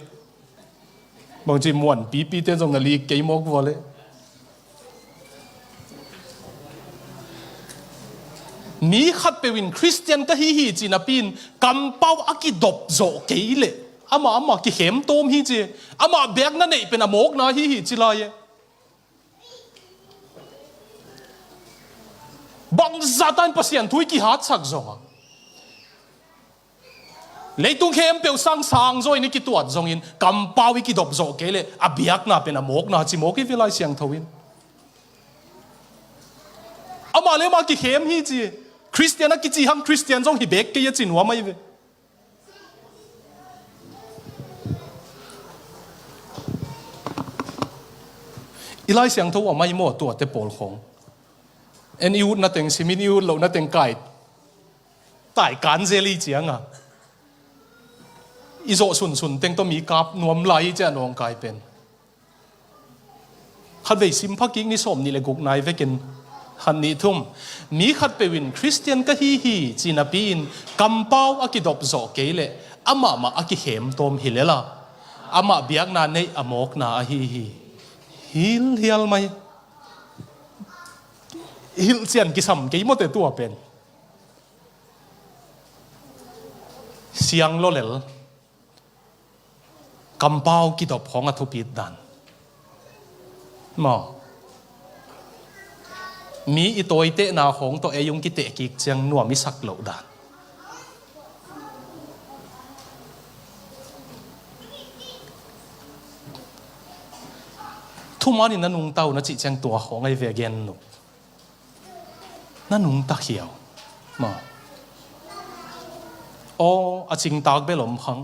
bangci muan pipite zong na lik kei mawk vawle. Mi khatpeuh in Khristian ka hi hi ci napi-in kampau a kidop zawh kei leh amah amah kikhemtawm hi ci. Amah biakna neih pen a mawkna hi hi ci lai e. Bangzah tan Pasian thu i kihatsak zong a, leitung khempeuh sang sang zaw in i kituat zongin kampau i kidop zawh kei leh a biakna pen a mawkna ci mawk i ve Lai Siangtho in. Amah le amah kikhem hi ci. Khristian a kici hang Khristian zong hi bek kei a ci nuam ahi ve. I Lai Siangtho a mai maw tuate pawl khawng? En i ut na teng simin i ut loh na teng kai tai kan zel i cianga i zawh sunsun teng tawh mi kap nuam lai i ciah nawngkai pen. Khatvei simpha kik ni sawmnih le guk nai vekin khat nih thum. Mi khatpeuh in Khristian ka hi hi ci napi-in kampau a kidop zawh kei leh amah mah a kikhemtawm hi lel a, amah biakna neih a mawkna ahi hi. Hilhial mai. Hilhcian kisam kei mawte tua pen. Siang lawlel. Kampau kidop khawng a thupit dan maw? Mi i tawitehna khawng tawh ei ung kiteh kik ciang nuam i sak loh dan. Thuman in na nungta uh na cih ciang tua khawng ahi ve gen nuk. Na nungta khiau maw? Aw, a cingtak bel om khang.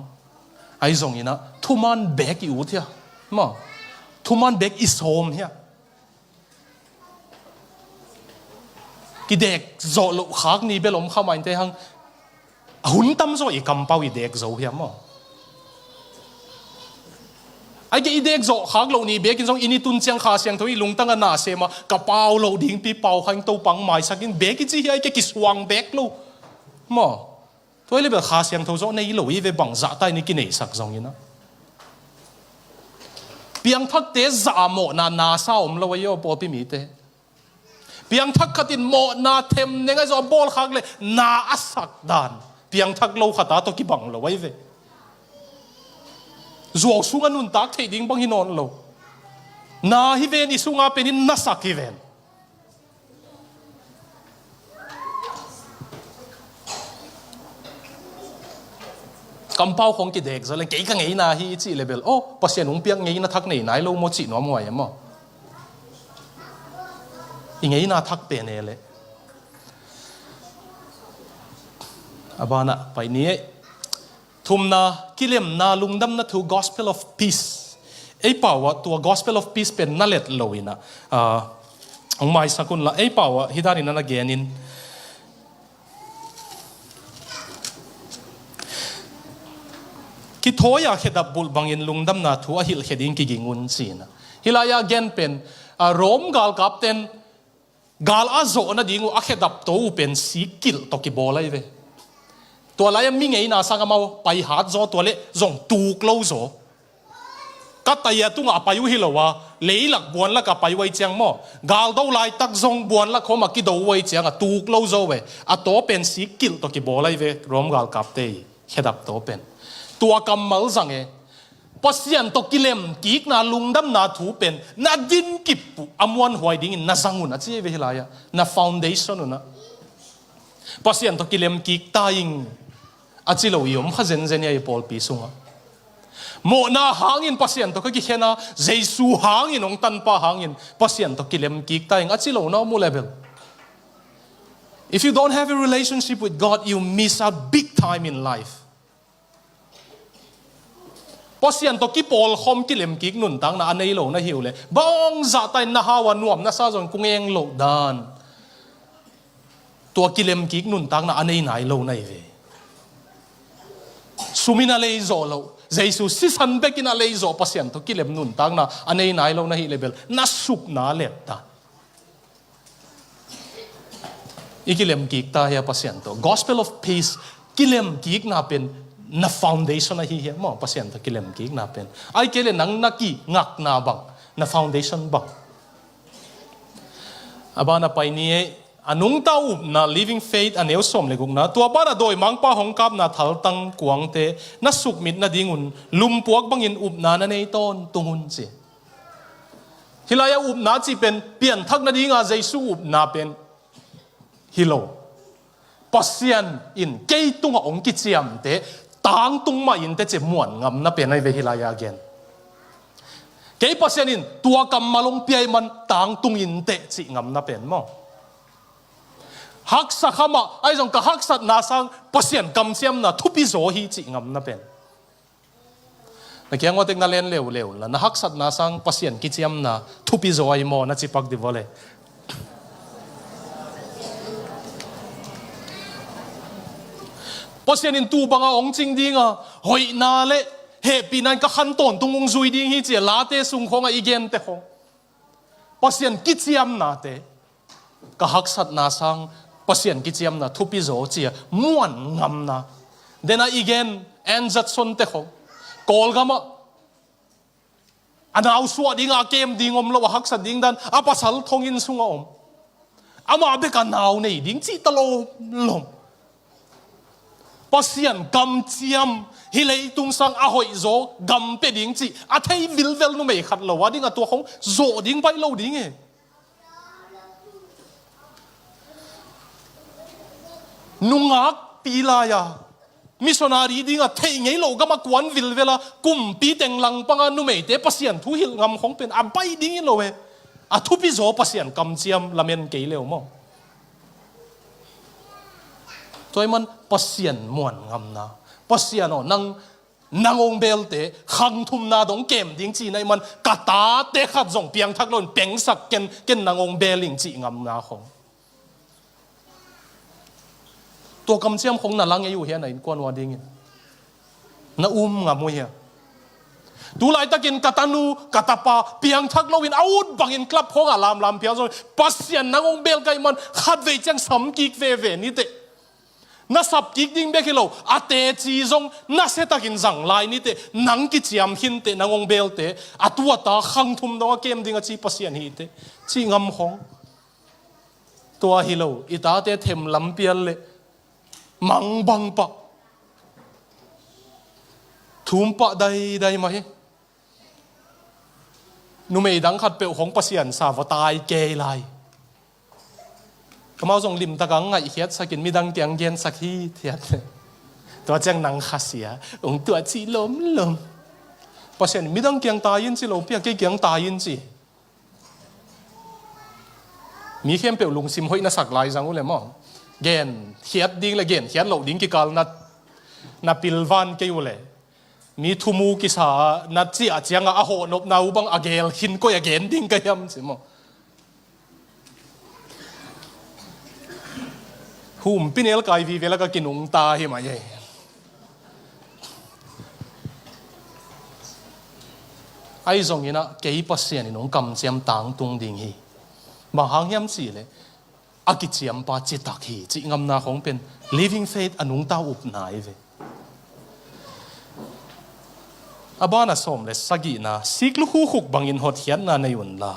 Ahi zongin ah thuman bek i ut hia maw? Thuman bek i sawm hia? Kidek zawh loh khak ni bel om kha mah inte hang. A hun tam zaw i kampau i dek zo hiam maw? Ai ke i dek zawh khak loh ni bekin zong i ni tun ciang Kha Siangtho i lungtang a na sem a ka pau loh dingpi pau kha ing, Topa hong maisak ing bek i ci hi ai ke kisuang bek lo. Maw? Tua i le bel Kha Siangtho zawh nei lo i ve bang zahta in i kineisak zong in a. Piangthakte zah a mawhna nasa om lo a i aw pawlpi mite. Piangthak khat in mawhna them neng a zawh a bawlkhak le na a sak dan piangthak lo khata tawh kibang lo a i ve. Zuau sung a nuntak theih ding bang hi nawn lo. Na hi ven i sunga pen in na sak hi ven. Kampau khong kidek zaw le kei ka ngeina hi i cih le bel aw Pasian hong piak ngeina thak nei nai lo maw cih nuam huai a maw? I ngeina thak pen e le. A banah pai ni ei. Thumna, kilemna, lungdamna thu, gospel of peace. Ei pau ah tua gospel of peace pen na let lo in a, ah, hong maisak un la ei pau ah hi dan in a na gen in. Kithawi a khedap bulh bangin lungdamna thu a hilhkhe ding kiging un ci in a. Hi lai a gen pen, ah, Rom galkapten gal a zawh nading uh a khedap to uh pen sik kilh tawh kibawl ahi ve. Tua lai a mi ngeina sang amau pai hat zaw tua le zong tuk lo zaw. Ka tai a tungah a pai uh hi lo a, leilak buanlak a pai uh ahi ciang maw? Gal do laitak zong buanlak khawm a kido uh ahi ciang a tuk lo zaw ve. A taw pen sik kilh tawh kibawl ahi ve Rom galkapte i khedap taw pen. Tua kammal zang e. Pasian tawh kilemkikna lungdamna thu pen na din kip uh a muanhuai dingin na zang un a ci ve hi lai-ah na foundation un a. Pasian tawh kilemkik ta ing a ci lo i om kha zenzen i a i pawlpi sungah. Mawhna hangin Pasian tawh ka kikhen a, Jesu hangin hong tanpa hangin Pasian tawh kilemkik ta ing a ci lo na om uh le bel. If you don't have a relationship with God, you miss out big time in life. Pasian tawh kipawlkhawm kilemkik nuntakna a nei lo na hi uh le bangzah ta in na hau a nuam na sa zong kung eng loh dan. Tua kilemkik nuntakna a nei nai lo na hi ve. Sum in a lei zawh loh Jesu sisan bekin a lei zawh Pasian tawh kilem nuntakna a nei nai lo na hi le bel na supna let dan. I kilemkik ta hi a Pasian tawh. Gospel of peace, kilemkikna pen na foundation ahi hi a maw Pasian tawh kilemkikna pen. Ai kei le nang na kingakna bang, na foundation bang. A bana pai ni ei, a nungta upna living faith a neu sawm le gukna, tua bana dawimangpa hong kapna thaltang kuangte na sukmit nadingun lumpuak bangin upna na nei tawntung un ci. Hi lai-ah upna cih pen pianthak nadinga Jesu upna pen hi lo. Pasian in kei tungah hong kiciamte tangtung mah inteh cih muan ngamna pen ahi ve hi lai-ah gen. Kei Pasian in tua kammal hong pia ahih man tangtung inteh cih ngamna pen maw? Haksa kha mah ahi zong ka haksatna sang Pasian kamciamna thupi zaw hi cih ngamna pen. Na kiang uatek na len leuleu la na haksatna sang Pasian kiciamna thupi zaw ahi maw na cipak di vawle. Pasian in tu banga hong cing dinga hoihna le hehpihna in ka khan tawntung hong zui ding hi ci-a Late sung khawngah i gente khawng. Pasian kiciamnate, ka haksatna sang Pasian kiciamna thupi zaw ci-a muan ngamna. Dena i gen Ann Judson te khawng Kawlgamah a nau suah dinga a kem ding om lo a haksat ding dan a pasal thonginn sungah om. Amah bek a nau nei ding cih ta lawmlawm. Pasian kamciam hi leitung sang a hoihzaw gam pia ding cih a thei vilvel numei khat lo a ding a tua khong zawh ding baih lo ding e. Nungakpi lai-a missionary dinga theih ngei lo gama kuan vilvela kumpi teng langpanga numeite Pasian thu hilh ngam khong pen a baih ding hi lo e. A thupi zaw Pasian kamciam lamen kei leu maw? Tua ahih man Pasian muan ngamna, Pasian aw nang, nang hong belte khang thumna dong kem ding cihna ahih man ka tate khat zong piangthak loin pengsak ken, ken nang hong bel ing cih ngamna khong. Tua kamciam khong na la ngei uh hia na innkuan uh a dingin? Na um ngam uh hia? Tu laitakin ka tanu, ka tapa, piangthak loin a ut bangin club khawngah lamlam piang zong, Pasian nang hong bel ka hih man, khatvei ciang sam kik veve ni teh. Na sap kik ding bek hi lo, a teci zong nasiatakin zang lai ni teh, nang kiciam khin teh, nang hong belte, a tu a ta khang thum dong a kem ding a ci Pasian hi teh, ci ngam khawng. Tua hi lo, i tate them lam pial le, mangbang pah, thum pah daidai mah hi. Numei dang khat peuh khawng Pasian sa va tai kei lai. Kamau zong limtak a ngaihkhiatsakin midang kiang gensak hi thiat. Tua ciang nang khasia, ung tua ci lomlom. Pasian midang kiang tai in ci lo, pia kei kiang tai in ci. Mi khempeuh lungsim hoih na sak lai zang uh le maw. Gen khiat ding le gen khiat loh ding kikal na, na pilvan kei uh le. Mi thumu kisa a na ciah ciangah a hawhnopna uh bang a gel khin koi a gen ding ka hiam ci maw. Humpinel kai vive la ka kinungta hi mai ei. Ahi zongin ah kei Pasian in hong kamciam tangtung ding hi. Bang hang hiam cih leh a kiciampa citak hi cih ngamna khawng pen living faith a nungta upna hi ve. A bana sawm le sagihna, sik lukhu khuk bangin hotkhiatna nei unla.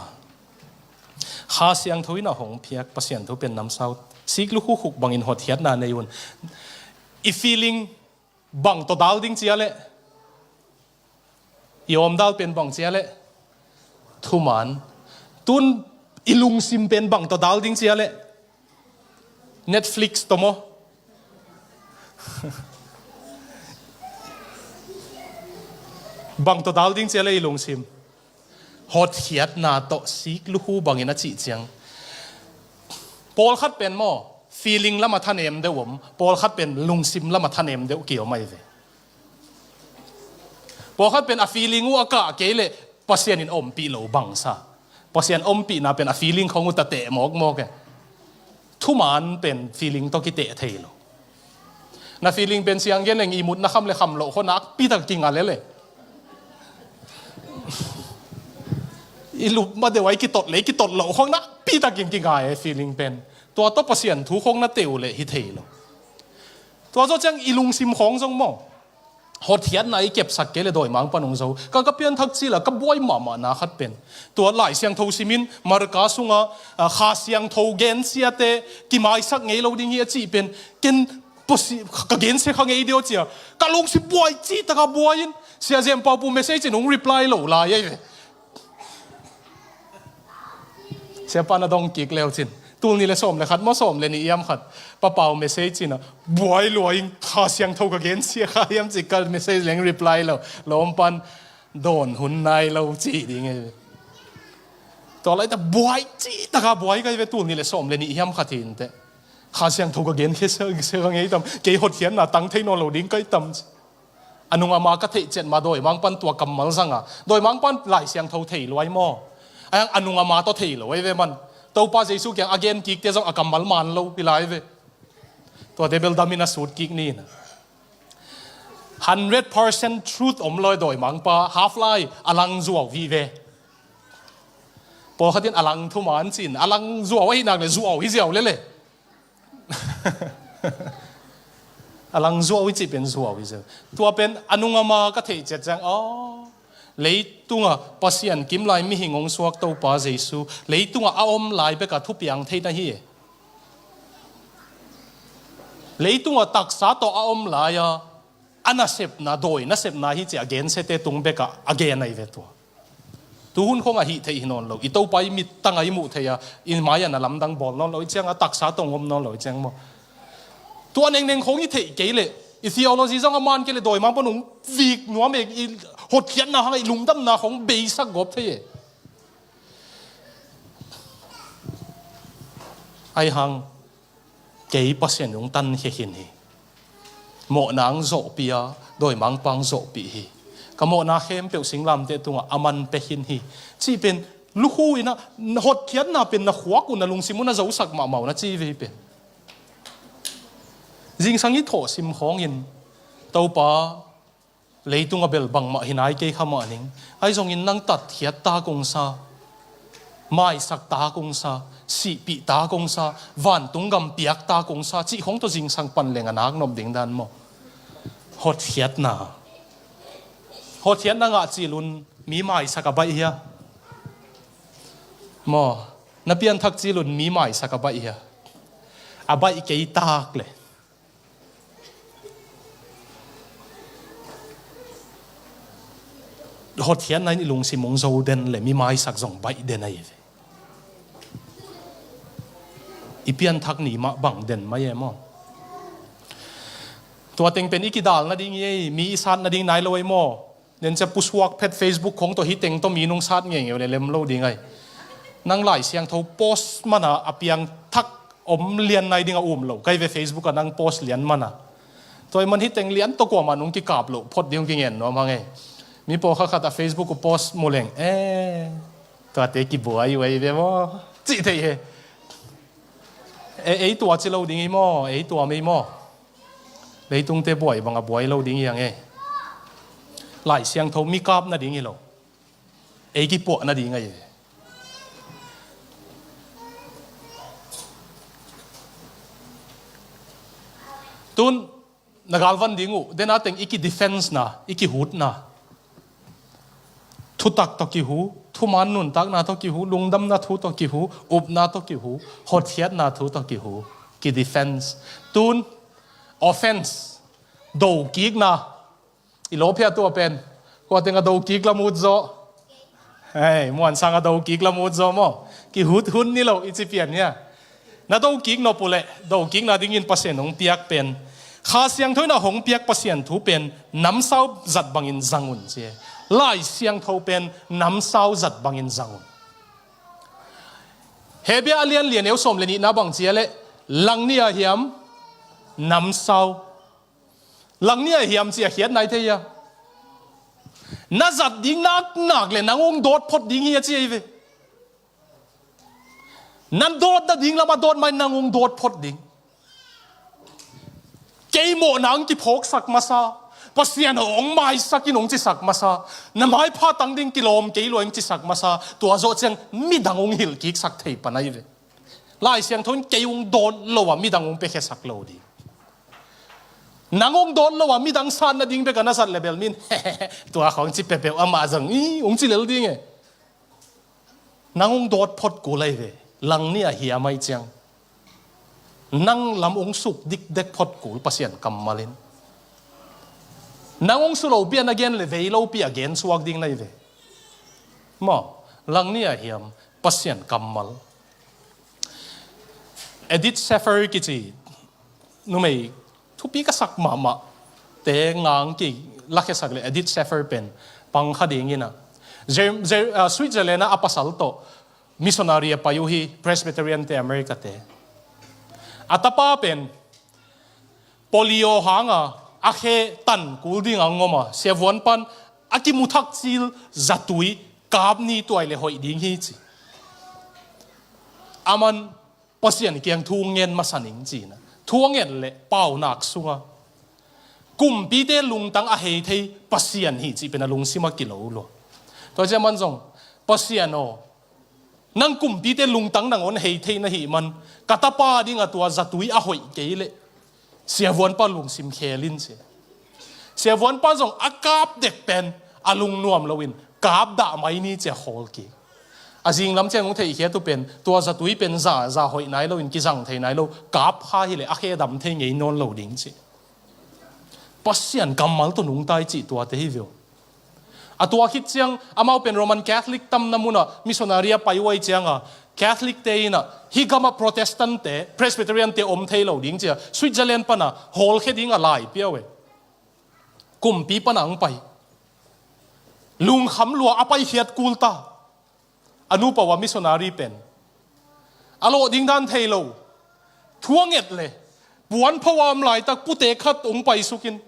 Kha Siangtho in a hong phiak Pasian thu pen namsau, sik lukhu khuk bangin hotkhiatna nei un. I feeling bang tawh dal ding cia leh, i awmdal pen bang cia leh, thuman. Tun i lungsim pen bang tawh dal ding cia leh, Netflix tawh maw. Bang tawh dal ding cia leh i lungsim. Hotkhiatna tawh sik lukhu bangin a cih ciang, pawlkhat pen maw, feeling lam a thanem deuh om, pawlkhat pen lungsim lam a thanem deuh kiom ahi ve. Pawlkhat pen a feeling uh a kah kei leh Pasian in ompih lo bangsa. Pasian ompihna pen a feeling khawng uh ta teh mawkmawk e. Thuman pen feeling tawh kiteh thei lo. Na feeling pen siang gen leng i mut na kham le kham loh khawng nakpi tak kinga lele. I lup ma deuh a i kitot le i kitot loh khawng nakpi takin kinga e feeling pen. Tua tawh Pasian thu khawng na teh uh leh hi thei lo. Tua zawh ciang i lungsim khawng zong maw, hotkhiatna i kepsak kei leh dawimangpa'n hong zo. Ka, ka pianthak cil a ka buai mahmahna khat pen, tua Lai Siangtho simin Marka sunga, a, Kha Siangtho gensiate kimaisak ngei lo ding hi a cih pen, ken pawsi, ka gensia kha ngei deuh cia. Ka lungsim buai cih taka buai in, Sia Zem Pau Pu message in hong reply lo lai ahi ve. Siapa na dong kik leu cin. Tul nih le sawm le khat maw, sawm le nih hiam khat. Pa Pau message cin a, buai lua in Kha Siangtho ka gensia kha hiam ci ka message leng reply lo. Lawmpan dawn hun nai lo ci ding e. Tua laita buai cih taka buai ka hi ve, tul nih le sawm le nih hiam khat hi inteh. Kha Siangtho ka gensia kha ngei tam. Kei hotkhiatna tang thei nawn lo ding ka hi tam ci. A nung a ma ka theih ciat ma dawimangpa'n tua kammal zang a. Dawimangpa'n Lai Siangtho thei luai maw. A hiang a nung a ma tawh thei lo ahi ve man. Topa Jesu kiang a gen kikte zong a kammal man lo hi lai ve. Tuate bel damin a sut kik ni na. Hundred percent truth om lo dawimangpa, half lai, a lang zuau hi ve. Pawlkhat in a lang thuman cin, a lang zuau ahi nak le zuau hi ziau lele. A lang zuau i cih pen zuau i ziau. Tua pen a nung a ma ka theih ciat ciang, aw, leitunga Pasian kim lai mihing hong suak Topa Jesu, leitunga a om lai beka thupiang thei na hi e. Leitunga taksa tawh a om lai a, a nasepna, dawi nasepna hi ci a gensiate tung beka a gen ahi ve tua. Tuhun khawng a hih theih hi nawn lo. I Topa i mittang a i muh theih a, i mai-ah na lamdang bawl nawn lo i ciang a, taksa tawh om nawn lo i ciang maw. Tua nengneng khawng i theih kei leh, i theology zong a man kei leh dawimangpa'n hong vik nuam e, i hotkhiatna hang i lungdamna khawng beisak gawp thei e. Ahi hang, kei Pasian hong tankhia khin hi. Mawhna hong zawhpih a, dawimangpa hong zawhpih hi. Ka mawhna khempeuh singlamteh tungah a man pia khin hi. Cih pen lukhu in a, hotkhiatna pen na khuak uh, na lungsim uh na zosak mahmah uh na ci ve hi pen. Zingsang i thawhsim khawngin, Topa, Leitung a bel bangmah hi nai kei kha mah ning. Ahi zongin nang tatkhiat ta kong sa, maisak ta kong sa, sihpih ta kong sa, vantung gam piak ta kong sa cih khong tawh zingsang pan leng a nak nop ding dan maw? Hotkhiatna. Hotkhiatna ngah cilun mi maisak a baih hia? Maw, na pianthak cilun mi maisak a baih hia? A baih kei tak le. Hotkhiatna in i lungsim hong zo den le mi maisak zong baih den ahi ve. I pianthak ni mah bang den mai e maw? Tua teng pen i kidal nading hi ei, mi i sat nading nai lo ei maw? Nen cia pusuak phet Facebook khong tawh hi teng tawh mi nung sat ngeingeu le lem lo ding ai. Nang Lai Siangtho post mana a piangthak om lian nai ding a um lo. Kai ve Facebook a nang post lian mana. Tua i man hi teng lian tawh kuamah nung kikap lo phot ding kingen nuam hang ei. Mi pawlkhat khat a Facebook uh post mu leng, eh, tuate kibuai uh ei ve maw? Cih thei he. E, ei tua ci lo ding ei maw? Ei tua mei maw? Leitungte buai bang a buai lo ding hi hang ei. Lai Siangtho mi kap nading hi lo. Ei kipuah nading ahi. Tun na galvan ding uh, dena teng i ki defense na, i kihutna. Thutak tawh kihu, thuman nuntakna tawh kihu, lungdamna thu tawh kihu, upna tawh kihu, hotkhiatna thu tawh kihu, ki defense. Tun, offense, dokikna. I lawphia tua pen kua teng a dokik lam ut zaw? Hei, muansang a dokik lam ut zaw maw? Kihut hun ni lo i ci pian hia? Na dokik nop uh leh dokikna dingin Pasian hong piak pen, Kha Siangtho in a hong piak Pasian thu pen namsau zat bangin zang un ci e. Lai Siangtho pen namsau zat bangin zang un. Hebru a lian li a neu sawm le nihna bang ci a leh, langni a hiam, namsau. Langni a hiam ci a khiat nai thei hia? Na zat ding nak nak le nang hong dawt phot ding hi a ci ei ve. Nan dawt nading lam a dawt mai nang hong dawt phot ding. Kei mawhna hong kiphawksak masa, Pasian hong maisak in hong cisak masa, na maipha tang ding kilawm kei lua hong cisak masa, tua zawh ciang midang hong hilh kiksak thei pan ahi ve. Lai Siangtho in kei hong dawt lo a midang hong piakhiasak lo ding. Nang hong dawt lo a midang sat nading bek a na zat le bel min tua khawng ci peuhpeuh amah zong i hong ci lel ding e. Nang hong dawt phot kul ahi ve. Langni a hiam ahi ciang nang lam hong suk dikdek phot kul Pasian kammal in. Nang hong su lopi a na gen le vei lopi a gen suak ding na hi ve. Maw, langni a hiam Pasian kammal. Edith Schaeffer kici numei thupi ka sak mahmah te ngang ki lakhiasak le Edith Schaeffer pen pang kha ding ina. Jer- Jer- ah, Switzerland a a pasal tawh missionary a pai uh hi, Presbyterian te, America te. A tapa pen polio hanga a khe tan kul ding a ngom a, siavuan pan a kimuthak cil zatui kap ni tuai le hoih ding hi ci. Aman Pasian kiang thu ngen masa ning cina. Thu a ngen le paunak sunga kumpite lungtang a hei thei Pasian hi cih pen a lungsim a kilo lua. Tua ciah man zong Pasian aw, nang kumpite lungtang nangawn hei thei na hih man ka tapa ding a tua zatui a hoih kei leh siavuanpa lungsim khel in ci. Siavuanpa zong a kap dek pen a lungnuam loin kap dah mai ni ci a khawl kik. A zinglam ciang hong theihkhiat uh pen tua zatui pen za za hoih nai loin kizang thei nai lo, kap kha hileh a khe dam thei ngei nawn lo ding ci. Pasian kammal tawh nungta i cih tuate hi veu. A tua khit ciang amau pen Roman Catholic tamna munah missionary a pai uh ahi cianga Catholic te inah hih gamah Protestant te, Presbyterian te om thei lo ding cia Switzerland pana hawlkhia dingah lai pia uh e. Kumpi pana ang pai. Lungkham lua a paikhiat kulta. A nupa uh a missionary pen a lawh ding dan thei lo. Thu a nget le puan pho a om laitak putek khat ong paisukin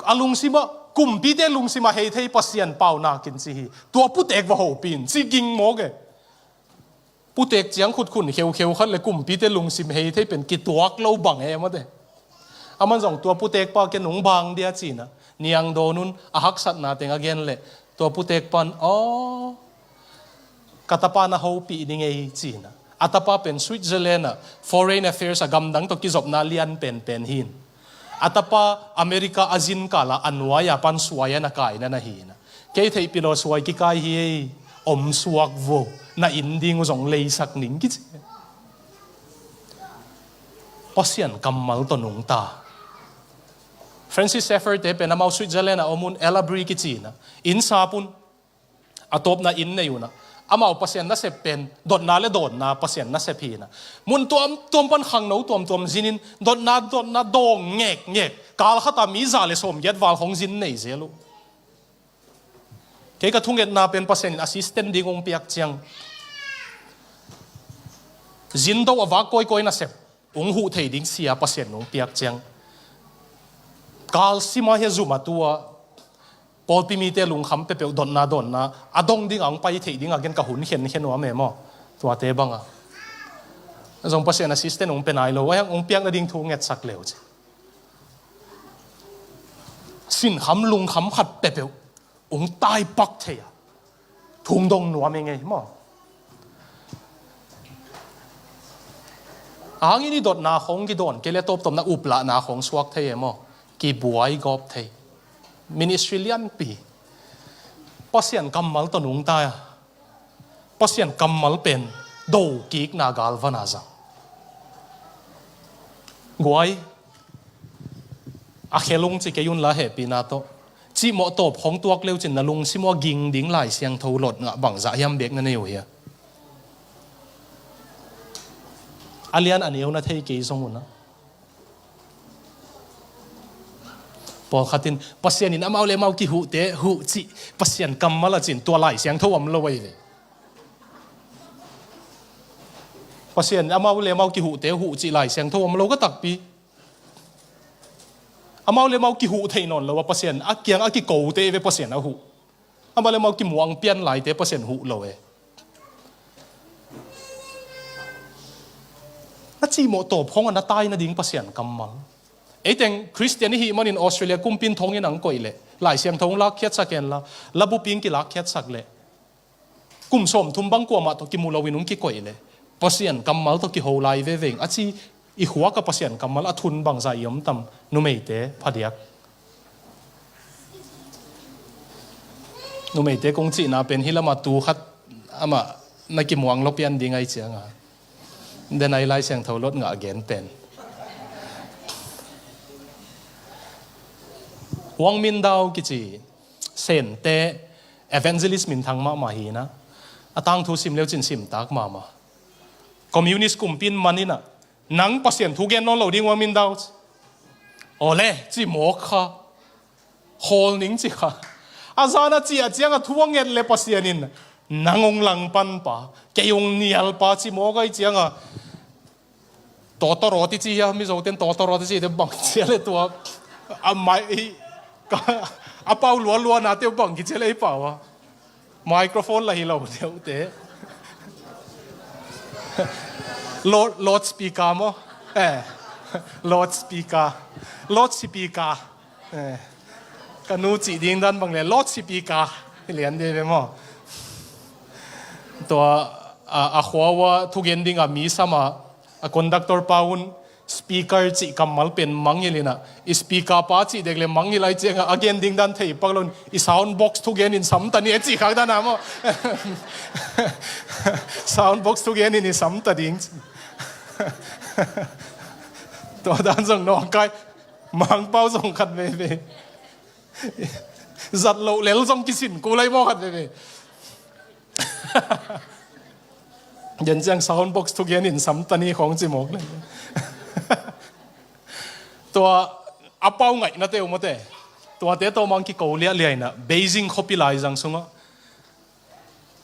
a lungsimah, kumpite lungsimah hei thei Pasian paunakin ci hi. Tua putek va hopin ci ging mawk e. Putek ciang khutkhun kheukheu khat le kumpite lungsim hei thei pen kituak lo bang e mate. Aman zong tua putekpa ke nung bang dia cina Niang dawn un, a haksatna teng a gen leh, tua putek pan, aw, ka tapa na hopih ni ngei ci-in ah. A tapa pen Switzerland ah Foreign Affairs ah gamdang tawh kizopna lian penpen hi-in, a tapa America a zin kal ah a nuai-a pan suai a na kaina na hi-in ah, kei theihpih lo suai kikai hi ei, om suak vo, na inn ding uh zong leisak ning kici. Pasian kammal tawh nungta. Francis Schaeffer te pen amau Switzerland ah om un, Ella Bree kici-in ah, inn sap un, a tawpna inn nei un ah, amau Pasian nasep pen dotna le dawnna Pasian nasep hi-in ah, mun tuamtuam pan khangno tuamtuam zin in, dotna dotna dawng ngekngek, kal khat ah mi za le sawmgiat val hong zin nei zel uh. Kei ka thungetna pen Pasian in assistant ding hong piak ciang, zin do a vak kawikawi nasep hong huh thei ding sia Pasian in hong piak ciang, kal sim a hia zum a tu a pawlpi mite lungkham peuhpeuh dotna dawnna a dong ding a hong pai theih ding a gen ka hun khenkhen uh a, me maw? Tuate bang a zong Pasian assistant hong pe nai lo, a hiang hong piak nading thu ngetsak leu ci. Sinkham lungkham khat peuhpeuh hong taipak thei a, thu hong dong nuam hi ngei maw? A hang in i dotna khong kidawn kei le tawptawpna uplahna khong suak thei e maw? Kibuai gawp thei. Ministry lianpi. Pasian kammal tawh nungta a, Pasian kammal pen do kikna galvan a zang. Guai, a khel ung ci kei un la, hehpihna tawh. Cihmawh tawp khong tuak leu cin na lungsim uh a ging ding Lai Siangtho lot ngah bangzah hiam bek na nei uh hia? A lian a neu na thei kei zong un ah, pawlkhat in Pasian in amau le amau kihuhte huh cih Pasian kammal a cin tua Lai Siangtho om lo ahi ve. Pasian in amau le amau kihuhte huh cih Lai Siangtho om lo ka takpi. Amau le amau kihuh thei nawn lo a Pasian a kiang a kikote ve Pasian a huh. Amau le amau kimuang pian laite Pasian huh lo e. Na cihmawh tawp khong a na tai nading Pasian kammal. Eiteng Khristian i hih manin Australia kumpi in thong in ang koih leh Lai Siangtho hong lakkhiatsak en la, labupi hong kilakkhiatsak leh kum sawmthum bang kuamah tawh kimu loin hong kikoih leh Pasian kammal tawh kiho lai veve ing a ci. I khuak a Pasian kammal a thun bangzah i om tam? Numeite phadiak. Numeite kong cihna pen hih lamah tu khat amah na kimuang lo pian ding ahi cianga, den a i Lai Siangtho lot ngah gen pen. Wang Mindao kici Sente evangelist minthang mahmah hi-in ah, a tangthu sim leu cin simtak mahmah. Communist kumpi in man in ah, nang Pasian thu gen nawn lo ding Wang Mindao ci. Awle ci mawk kha. Khawl ning ci kha. A zan a ciah ciang a thu a nget le Pasian in, nang hong langpan pa, kei hong nial pa ci mawk ahi cianga, tawtawrawt i ci hia, Mizoten tawtawrawt i ci te bang ci a le tua, a mai, a pau lualuana te bang kici a le i pau a. Microphone la hi lo deuhte. Lord, Lord Speaker maw? Eh, Lord Speaker. Lord Speaker. Eh, ka nu cih ding dan bang le Lord Speaker. Hi lian de ve maw? Tua, a, a khua ua thugen ding a mi sama, a conductor pa un, speaker cih kammal pen mangngilh in ah, i speaker pa cih dek le mangngilh ahi cianga a gen ding dan thei pak lo in, i sound box thugen in samta ni e cih khak dan a maw? Sound box thugen in i samta ding. Tua dan zong nawngkai, Mangpau zong khat veve. Zat loh lel zong kisin kul ahi maw khat veve. Gen ciang sound box thugen in samta ni khong ci mawk le. Tua a pau ngaihnate uh mawte. Tuate tawh mang kiko liahliah in ah Beijing khuapi laizang sungah,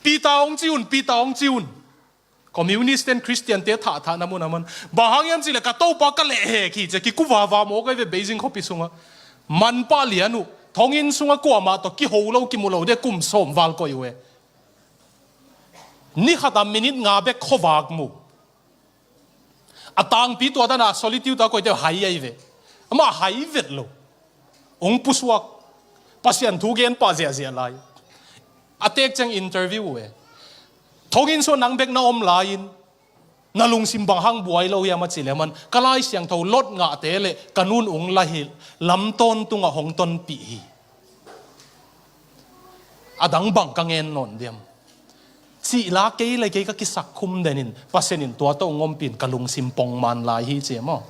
Peter hong ci un, Peter hong ci un. Communist ten Khristiante thahthahna mun a man. Bang hang hiam cih leh ka Topa ka lehhek hi ci a kikuvava mawk ahi ve Beijing khuapi sungah. Manpah lian uh. Thonginn sungah kuamah tawh kiho lo kimu lo de kum sawm val koih uh e. Ni khatah minute nga bek khuavak mu. A tangpi tua dana solitude a koite hai ahi ve. Amah hai vet lo. Hong pusuak. Pasian thu gen pah ziahziah lai. A tek ciang interview uh e. Thonginn sung nang bek na om lai-in na lungsim bang hang buai lo hiam a cih leh aman, ka Lai Siangtho lot ngahte le ka nu'n ung la hi, lam tawntungah hong tonpih hi. A dang bang ka ngen nawn diam? Cih la kei le kei ka kisakkhum den in, Pasian in tua tawh ong ompih in ka lungsim pongman lai hi ci e maw.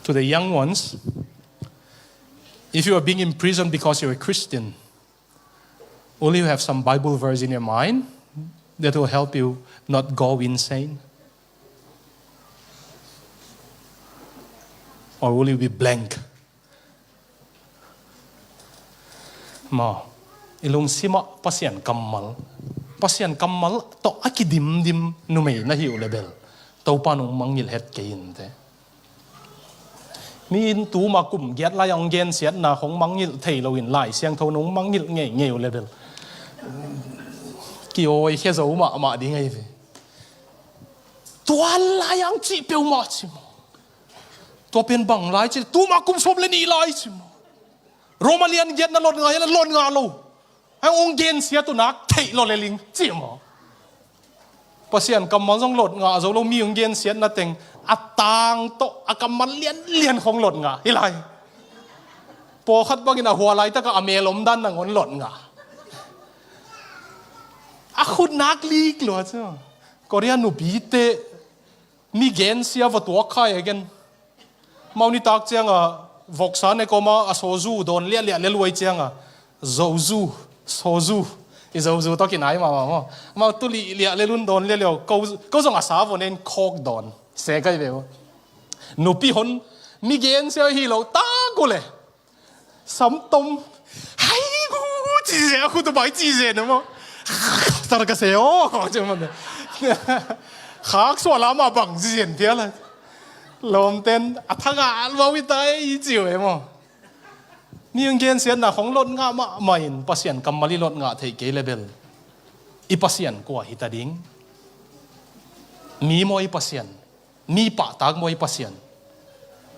To the young ones, if you are being imprisoned because you're a Christian, will you have some Bible verse in your mind that will help you not go insane? Or will you be blank? Maw, i lungsimah Pasian kammal, Pasian kammal tawh a kidimdim numei na hi uh le bel, Topa nong mangngilh het kei inteh. Mi in tuma kum giat lai-a hong gensiatna hong mangngilh thei loin Lai Siangtho nong mangngilh ngeingei uh le bel, kiawikhia zo mahmah ding ahi ve. Tua lai-a hong cih peuhmah ci maw. Tua pen bang lai ci, tuma kum sawm le nih lai ci maw. Roma lian giatna lot ngah hiam, lot ngah lo. Hong ong gensiat uh nak theih lo le ling ci maw. Pasian kammal zong lot ngah zo lo, mi ong gensiatna teng a tang tawh a kammal lianlian khong lot ngah hi lai. Pawlkhat bangin a hua laitakah a mel omdan nangawn lot ngah. A khut nak lik lua ci maw. Korea nupite mi gensia va tuak khai a gen. Amau nitak cianga voksa ne kawma a soju dawn liahliah le luai cianga, zoju, soju, i zoju tawh kinai mahmah maw. Amau tulih liah le lun dawn liahliah, ko, ko zong a sa vaw nen khawk dawn se kai ve maw. Nupi hon mi gensia hi lo tak uh le, samtom hai gu ci ze, a khutubai ci ze na maw. Tar ka se aw ci maw. Khak suah lam a bang ci zen pial a. Lawmten a thanga alvau i ta e i ci uh e maw. Mi ong gensiatna khong lot ngah mahmah in Pasian kammal i lot ngah theih kei le bel, i Pasian kua hita ding? Mi maw i Pasian? Mi pahtak maw i Pasian?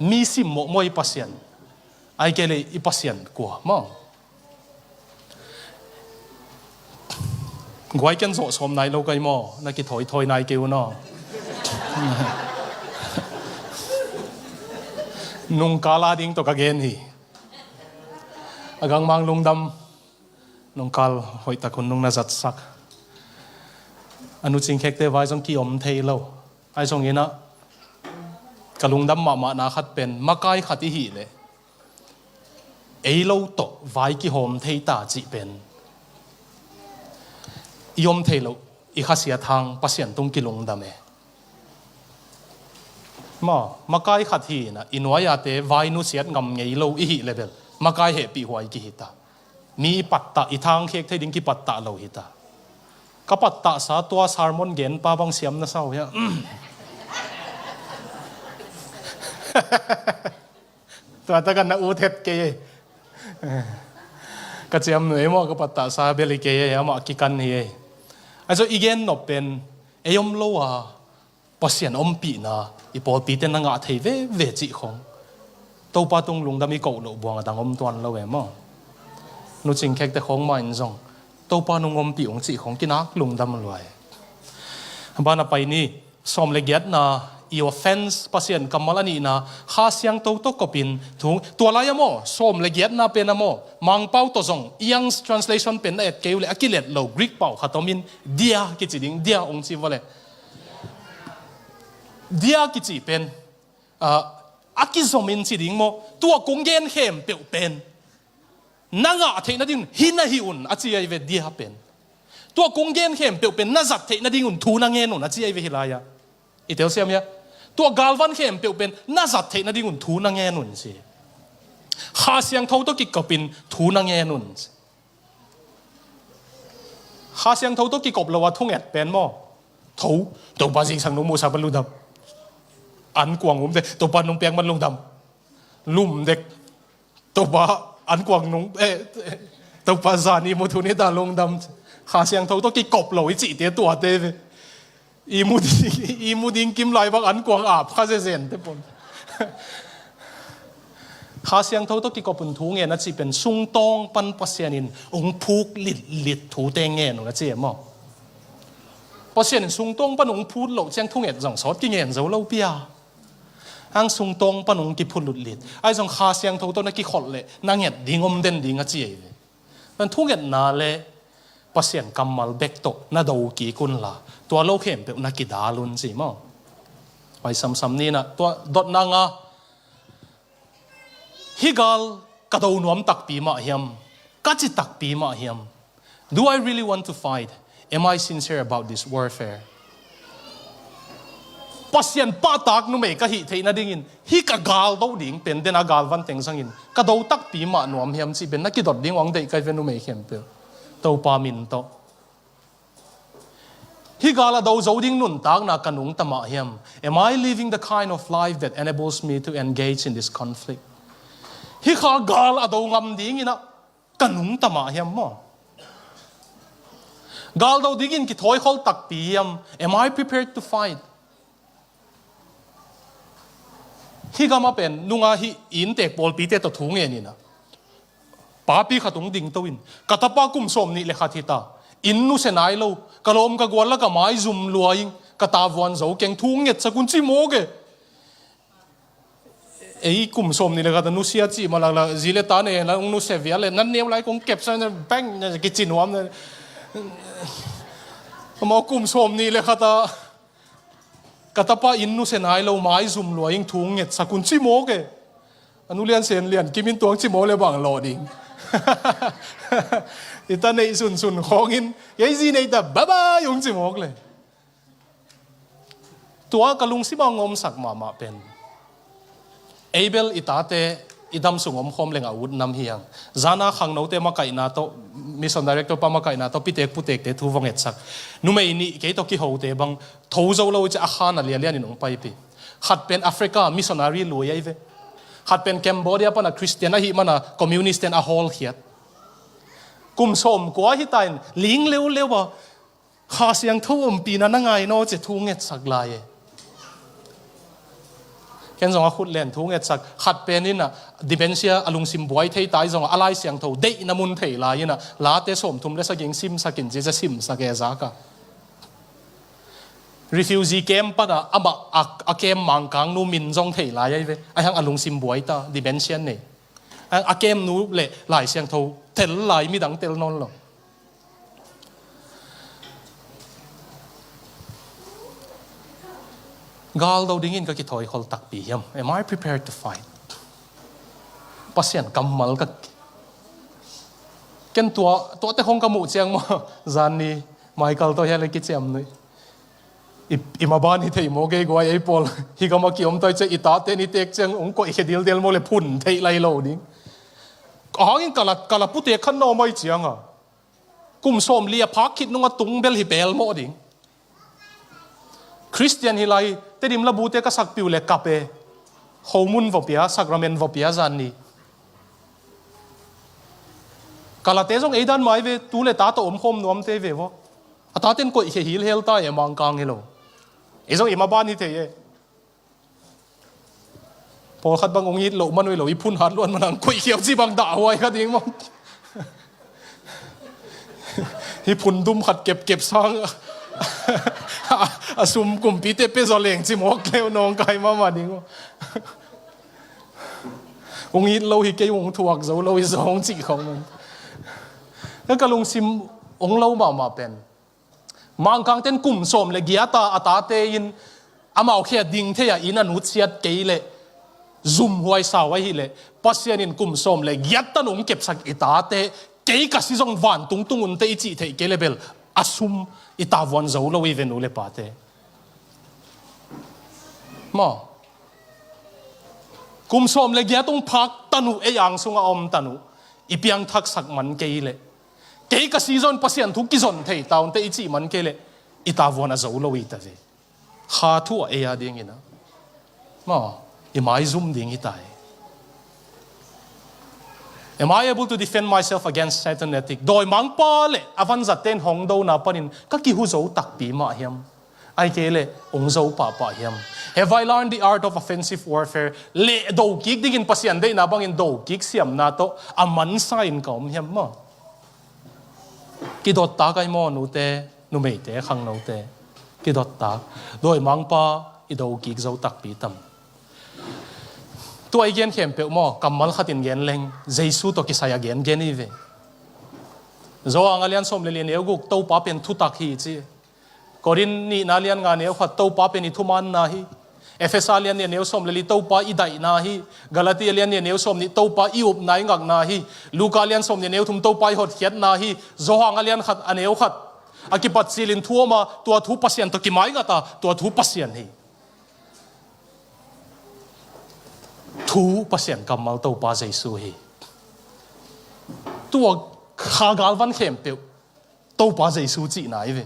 Mi simmawh maw i Pasian? Ai kei le i Pasian kua maw? Guai ken zawh sawm nai lo kai maw, na kithawithawi nai kei un aw. Nungkal a ding tawh ka gen hi. A gangmang lungdam. Nungkal hoihtak hun nung na zatsak. A nu Cing Khekte vai zong ki-om thei lo. Ai zong inah ka lungdam mahmahna khat pen makai khat i hih leh ei lo tawh vai kihawm thei ta cih pen i om thei loh i khasiat hang Pasian tung kilungdam e. Maw, makai khat hi inah i nuai-ate vai nusiat ngam ngei lo i hih le bel makai hehpih huai kihi ta. Mi i pattah, i thangkhek thei ding kipattah lo hi ta. Ka pattahsa tua sermon genpa bang siam na sa uh hia? Tua takah na ut het kei ei. Ka ciamnuih ei maw, ka pattahsa bel hi kei ei, amah kikan hi ei. Ahi zong i gen nop pen ei om lo a Pasian ompihna i pawlpite na ngah thei veve cih khong Topa tung lungdam i koh loh buang a dang om tuan lo e maw. Nu Cing Khekte khong mah in zong Topa nung ompih ung cih khong kinak lungdam lua e. Ban a pai ni, sawm le giatna, i offense, Pasian kammal a nihna, Kha Siangtho tawh kopin thu, tua lai a maw, sawm le giatna pen a maw, Mangpau tawh zong, Young's translation pen na et kei uh leh, a kilet lo, Greek pau khat om in, dia kici ding, dia ong ci vua leh. Dia kici pen, ah, a kizom in ci ding maw, tua kong gen khempeuh pen na ngah theih nading un, hi na hih un, a ci ahi ve dia pen. Tua kong gen khempeuh pen na zat theih nading un, thu na ngen un, a ci ahi ve hi lai-ah. I telsiam hia? Tua galvan khempeuh pen na zat theih nading un, thu na ngen un ci. Kha Siangtho tawh kikopin thu na ngen un ci. Kha Siangtho tawh kikop lo a thunget pen maw, tho, Topa zingsang nong muhsak man lungdam. Ankuang um dek, Topa nong piak man lungdam. Lum dek, Topa ankuang nong, eh, Topa zan i mu thun hi ta lungdam. Kha Siangtho tawh kikop lo i cihte tuate ve. I mu ding, i mu ding kim lai bang ankuang ap kha zezen te pon. Kha Siangtho tawh kikop un thu ngen a cih pen sungtawng pan Pasian in hong phut litlit thute ngen un a ci e maw? Pasian in sungtawng pan hong phut loh ciang thunget zong sawt kingen zo lo pia. Hang sungtawng pan hong kiphut litlit. Ahi zong Kha Siangtho tawh na kikholh leh na nget ding om den ding a ci e ve. Nan thungetna le Pasian kammal bek tawh na do kik un la, tua lo khempeuh na kidal un ci maw? Vai samsam ni na tua dotna nga, hih gal ka do nuam takpi mah hiam? Ka ci takpi mah hiam? Do I really want to fight? Am I sincere about this warfare? Pasian pahtak numei ka hih theih nadingin hih ka gal do ding pen den a galvan teng zangin ka do takpi mah nuam hiam cih pen na kidot ding uh ang deih kai ve numei khempeuh. Topa min tawh. Hih gal a do zo ding nuntakna ka nungta mah hiam? Am I living the kind of life that enables me to engage in this conflict? Hih kha gal a do ngam dingin ah ka nungta mah hiam maw? Gal do dingin kithawikhol takpi hiam? Am I prepared to fight? Hih gam a pen nunga hih inntek pawlpite tawh thu ngen in ah, papi khat hong dingto in, ka tapa kum sawm nih le khat hi ta, inn nusia nai lo, ka lawm ka gual lak a maizum lua ing, ka tavuan zo keng, thu hong ngetsak un ci mawk e. Ei kum sawm nih le khat a nusia cih mah laklak, zi le ta nei henla hong nusia vial le, nan neu lai kong kepsa na bang na kici nuam na. Amau kum sawm nih le khat a ka tapa inn nusia nai lo, maizum lua ing, thu hong ngetsak un ci mawk e. A nu Lian Sen Lian Kim in tua hong ci mawk le bang lawh ding? I ta neih sunsun khawngin kei zi nei ta bye bye hong ci mawk le. Tua ka lungsim a hong omsak mahmah pen, ei bel i tate i dam sung omkhawm leng a ut nam hi hang. Zana khangnote makaihna tawh, mission director pa makaihna tawh pitek putekte thu va ngetsak. Numei nih kei tawh kihote bang tho zo lo i ciah a khan a lianlian in hong paipih. Khat pen Africa missionary lui ahi ve. Khat pen Cambodia pan a Christian ahih man a communist ten a hawlkhiat. Kum sawm kua hi ta in ling leuleu a, Kha Siangtho ompihna na ngai naw ci thu ngetsak lai e. Ken zong a khut len thu ngetsak, khat pen in ah dementia, a lungsim buai thei ta i zong a Lai Siangtho deihna mun thei lai in ah, Late sawmthum le sagih simsak in ci a simsak e zak a. Refugee camp pan ah amah a, a camp mangkang nu min zong thei lai ahi ve. Ahi hang a lungsim buai ta, dementia nei. A, a camp nu le Lai Siangtho tel lai, midang tel nawn lo. Gal do dingin ka kithawikhol takpi hiam? Am I prepared to fight? Pasian kammal ka, ken tua, tuate khong ka muh ciang maw, zan ni Michael tawh hiah le kiciam nuih. I, i maban hi thei maw, kei guai ei pawl. Hih gam a kiom tai ciah i tate ni tek ciang hong koihkhia dildel maw le phun theih lai lo ding. A hangin ka la, ka la putek khan na om ai ciang a, kum sawm li a phak khit nung a tung bel hi pelmawh ding. Christian hi lai, Tedim labute ka sakpiu le kap e. Homun vawpia, sakramen vawpia zan ni. Ka late zong ei dan mai ve, tu le ta tawh omkhawm nuamte ve vaw. A taten koihkhia hilhel ta e, mangkang hi lo. Ei zong i maban hi thei e. Pawlkhat bang hong it loh man uh hi lo, i phun hat luan man hang koihkhia uh ci bang dahhuai kha ding maw? Hih phun dum khat kepkep sang a, a sum kumpite pia zaw leng ci mawk leu nawngkai mahmah ding maw? Hong it lo hi kei, hong thuak zo lo hi zaw hong cih khawng man. Ka lungsim hong lo mahmah pen, mangkangten kum sawm le giat a a tate in amau khia ding thei a inn a nutsiat kei leh, zumhuai sau ahih leh, Pasian in kum sawm le giat tan hong kepsak i tate, kei ka si zong vantung tung unte i cih theih kei le bel, a sum i tavuan zo lo i ve nu le pate. Maw? Kum sawm le giat hong phak tan uh, ei ang sungah a om tan uh, i piangthaksak man kei leh, kei ka si zong Pasian thu kizon thei ta unte i cih man kei leh, i tavuan a zo lo i ta ve. Kha thu a ei a dingin ah, maw, i maizum ding hi ta hi. Am I able to defend myself against Satan attack? Dawimangpa le a vanzatte in hong dona panin ka kihu zo takpi mah hiam? Ahih kei leh ong zo pahpah hiam? Have I learned the art of offensive warfare? Leh do kik dingin Pasian deihna bangin do kik siamna tawh a mansa in ka om hiam maw? Kidottak ahi maw, nute, numeite, khangnote? Kidottak. Dawimangpa i do kik zo takpi tam? Tua i gen khempeuh maw, kammal khatin gen leng Jesu tawh kisai a gen gen hi ve. Johan a lian sawm le li a neu guk, Topa pen thutak hi ci. Korin nihna lian nga neu khat, Topa pen i thumanna hi. Efesa lian nih a neu sawm le li, Topa i daihna hi. Galati lian nih a neu sawm nih, Topa i upna i ngakna hi. Luka lian sawm nih a neu thum, Topa i hotkhiatna hi. Johan a lian khat a neu khat, a kipat silin thu om a, tua thu Pasian tawh kimaingat a, tua thu Pasian hi. Thu Pasian kammal Topa Jesu hi. Tua kha galvan khempeuh Topa Jesu cihna hi ve.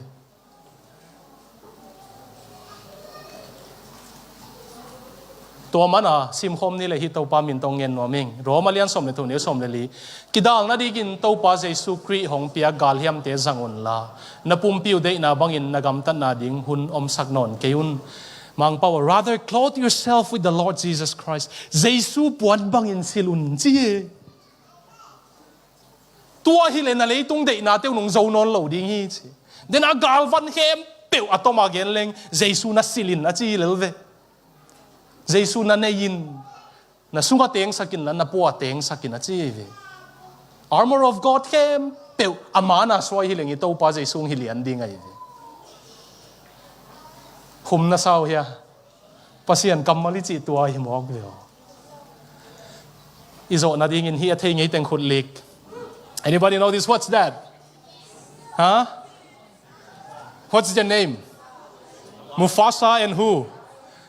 Tua mana simkhawm ni le hi, Topa min tawh ngen nuam ing. Roma lian sawm le thum, neu sawm le li. Kidalna dingin Topa Jesu Khrih hong piak galhiamte zang unla, na pumpi uh deihna bangin na gamtatna ding hun omsak nawn kei un. Mangpau, rather clothe yourself with the Lord Jesus Christ. Jesu puan bangin silh un ci hi. Tua hileh na leitung deihnate uh nung zo nawn lo ding hi ci. Den a galvan khempeuh a toma gen leng Jesu na silhin a ci hi lel ve. Jesu na neihin, na sunga tengsakin la, na pua tengsakin a ci hi ve. Armor of God khempeuh a mana suai hileng i Topa Jesu hong hi lian ding ahi ve. Khum na sau hia? Pasian kammal i cih tua hi mawk ve aw. I zawh nadingin hih a thei ngei teng khut lik. Anybody know this? What's that? Huh? What's the name? Mufasa and who?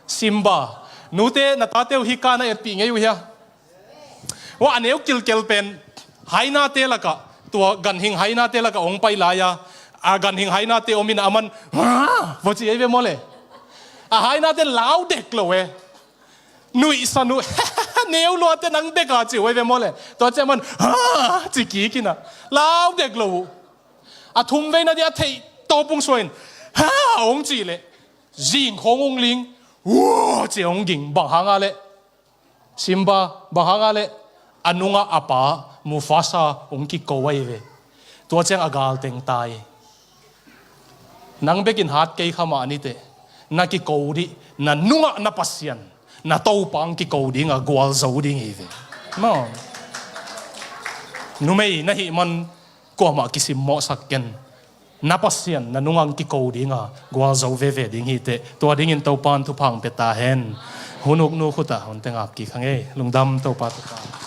Simba. Nute, na tate uh hih kana etpih ngei uh hia? Wa, a neu kilkel pen, hainate lakah, tua ganhing hainate lakah ong pai lai-a, a ganhing hainate om in a man, "Hah!" va ci ei ve maw le. A hainate lau dek lo e. Nuihsan uh, "Neu luate nang dek a," ci uh ei ve maw le. Tua ciang man, "Hah!" ci kik in a, lau dek lo uh. A thumveina dia a theih tawpung suain, "Hah!" ong cih leh, zing khawng ong ling, "Wah!" ci ong ging, bang hanga leh. Simba, bang hanga leh, a nungah a pa Mufasa ong kiko ahi ve. Tua ciang a galteng tai. Nang bekin hat kei kha mah ni teh, na kiko dih, na nungah na Pasian, na Topa ong kiko dinga gualzo ding hi ve. Maw. Numei na hih man kuamah kisimmawhsak ken. Na Pasian na nungah ong kiko dinga gualzo veve ding hi teh. Tua dingin Topa in thupha ong pia ta hen. Hun uknu khutah hun teng ap kik hang ei. Lungdam, Topa thupha.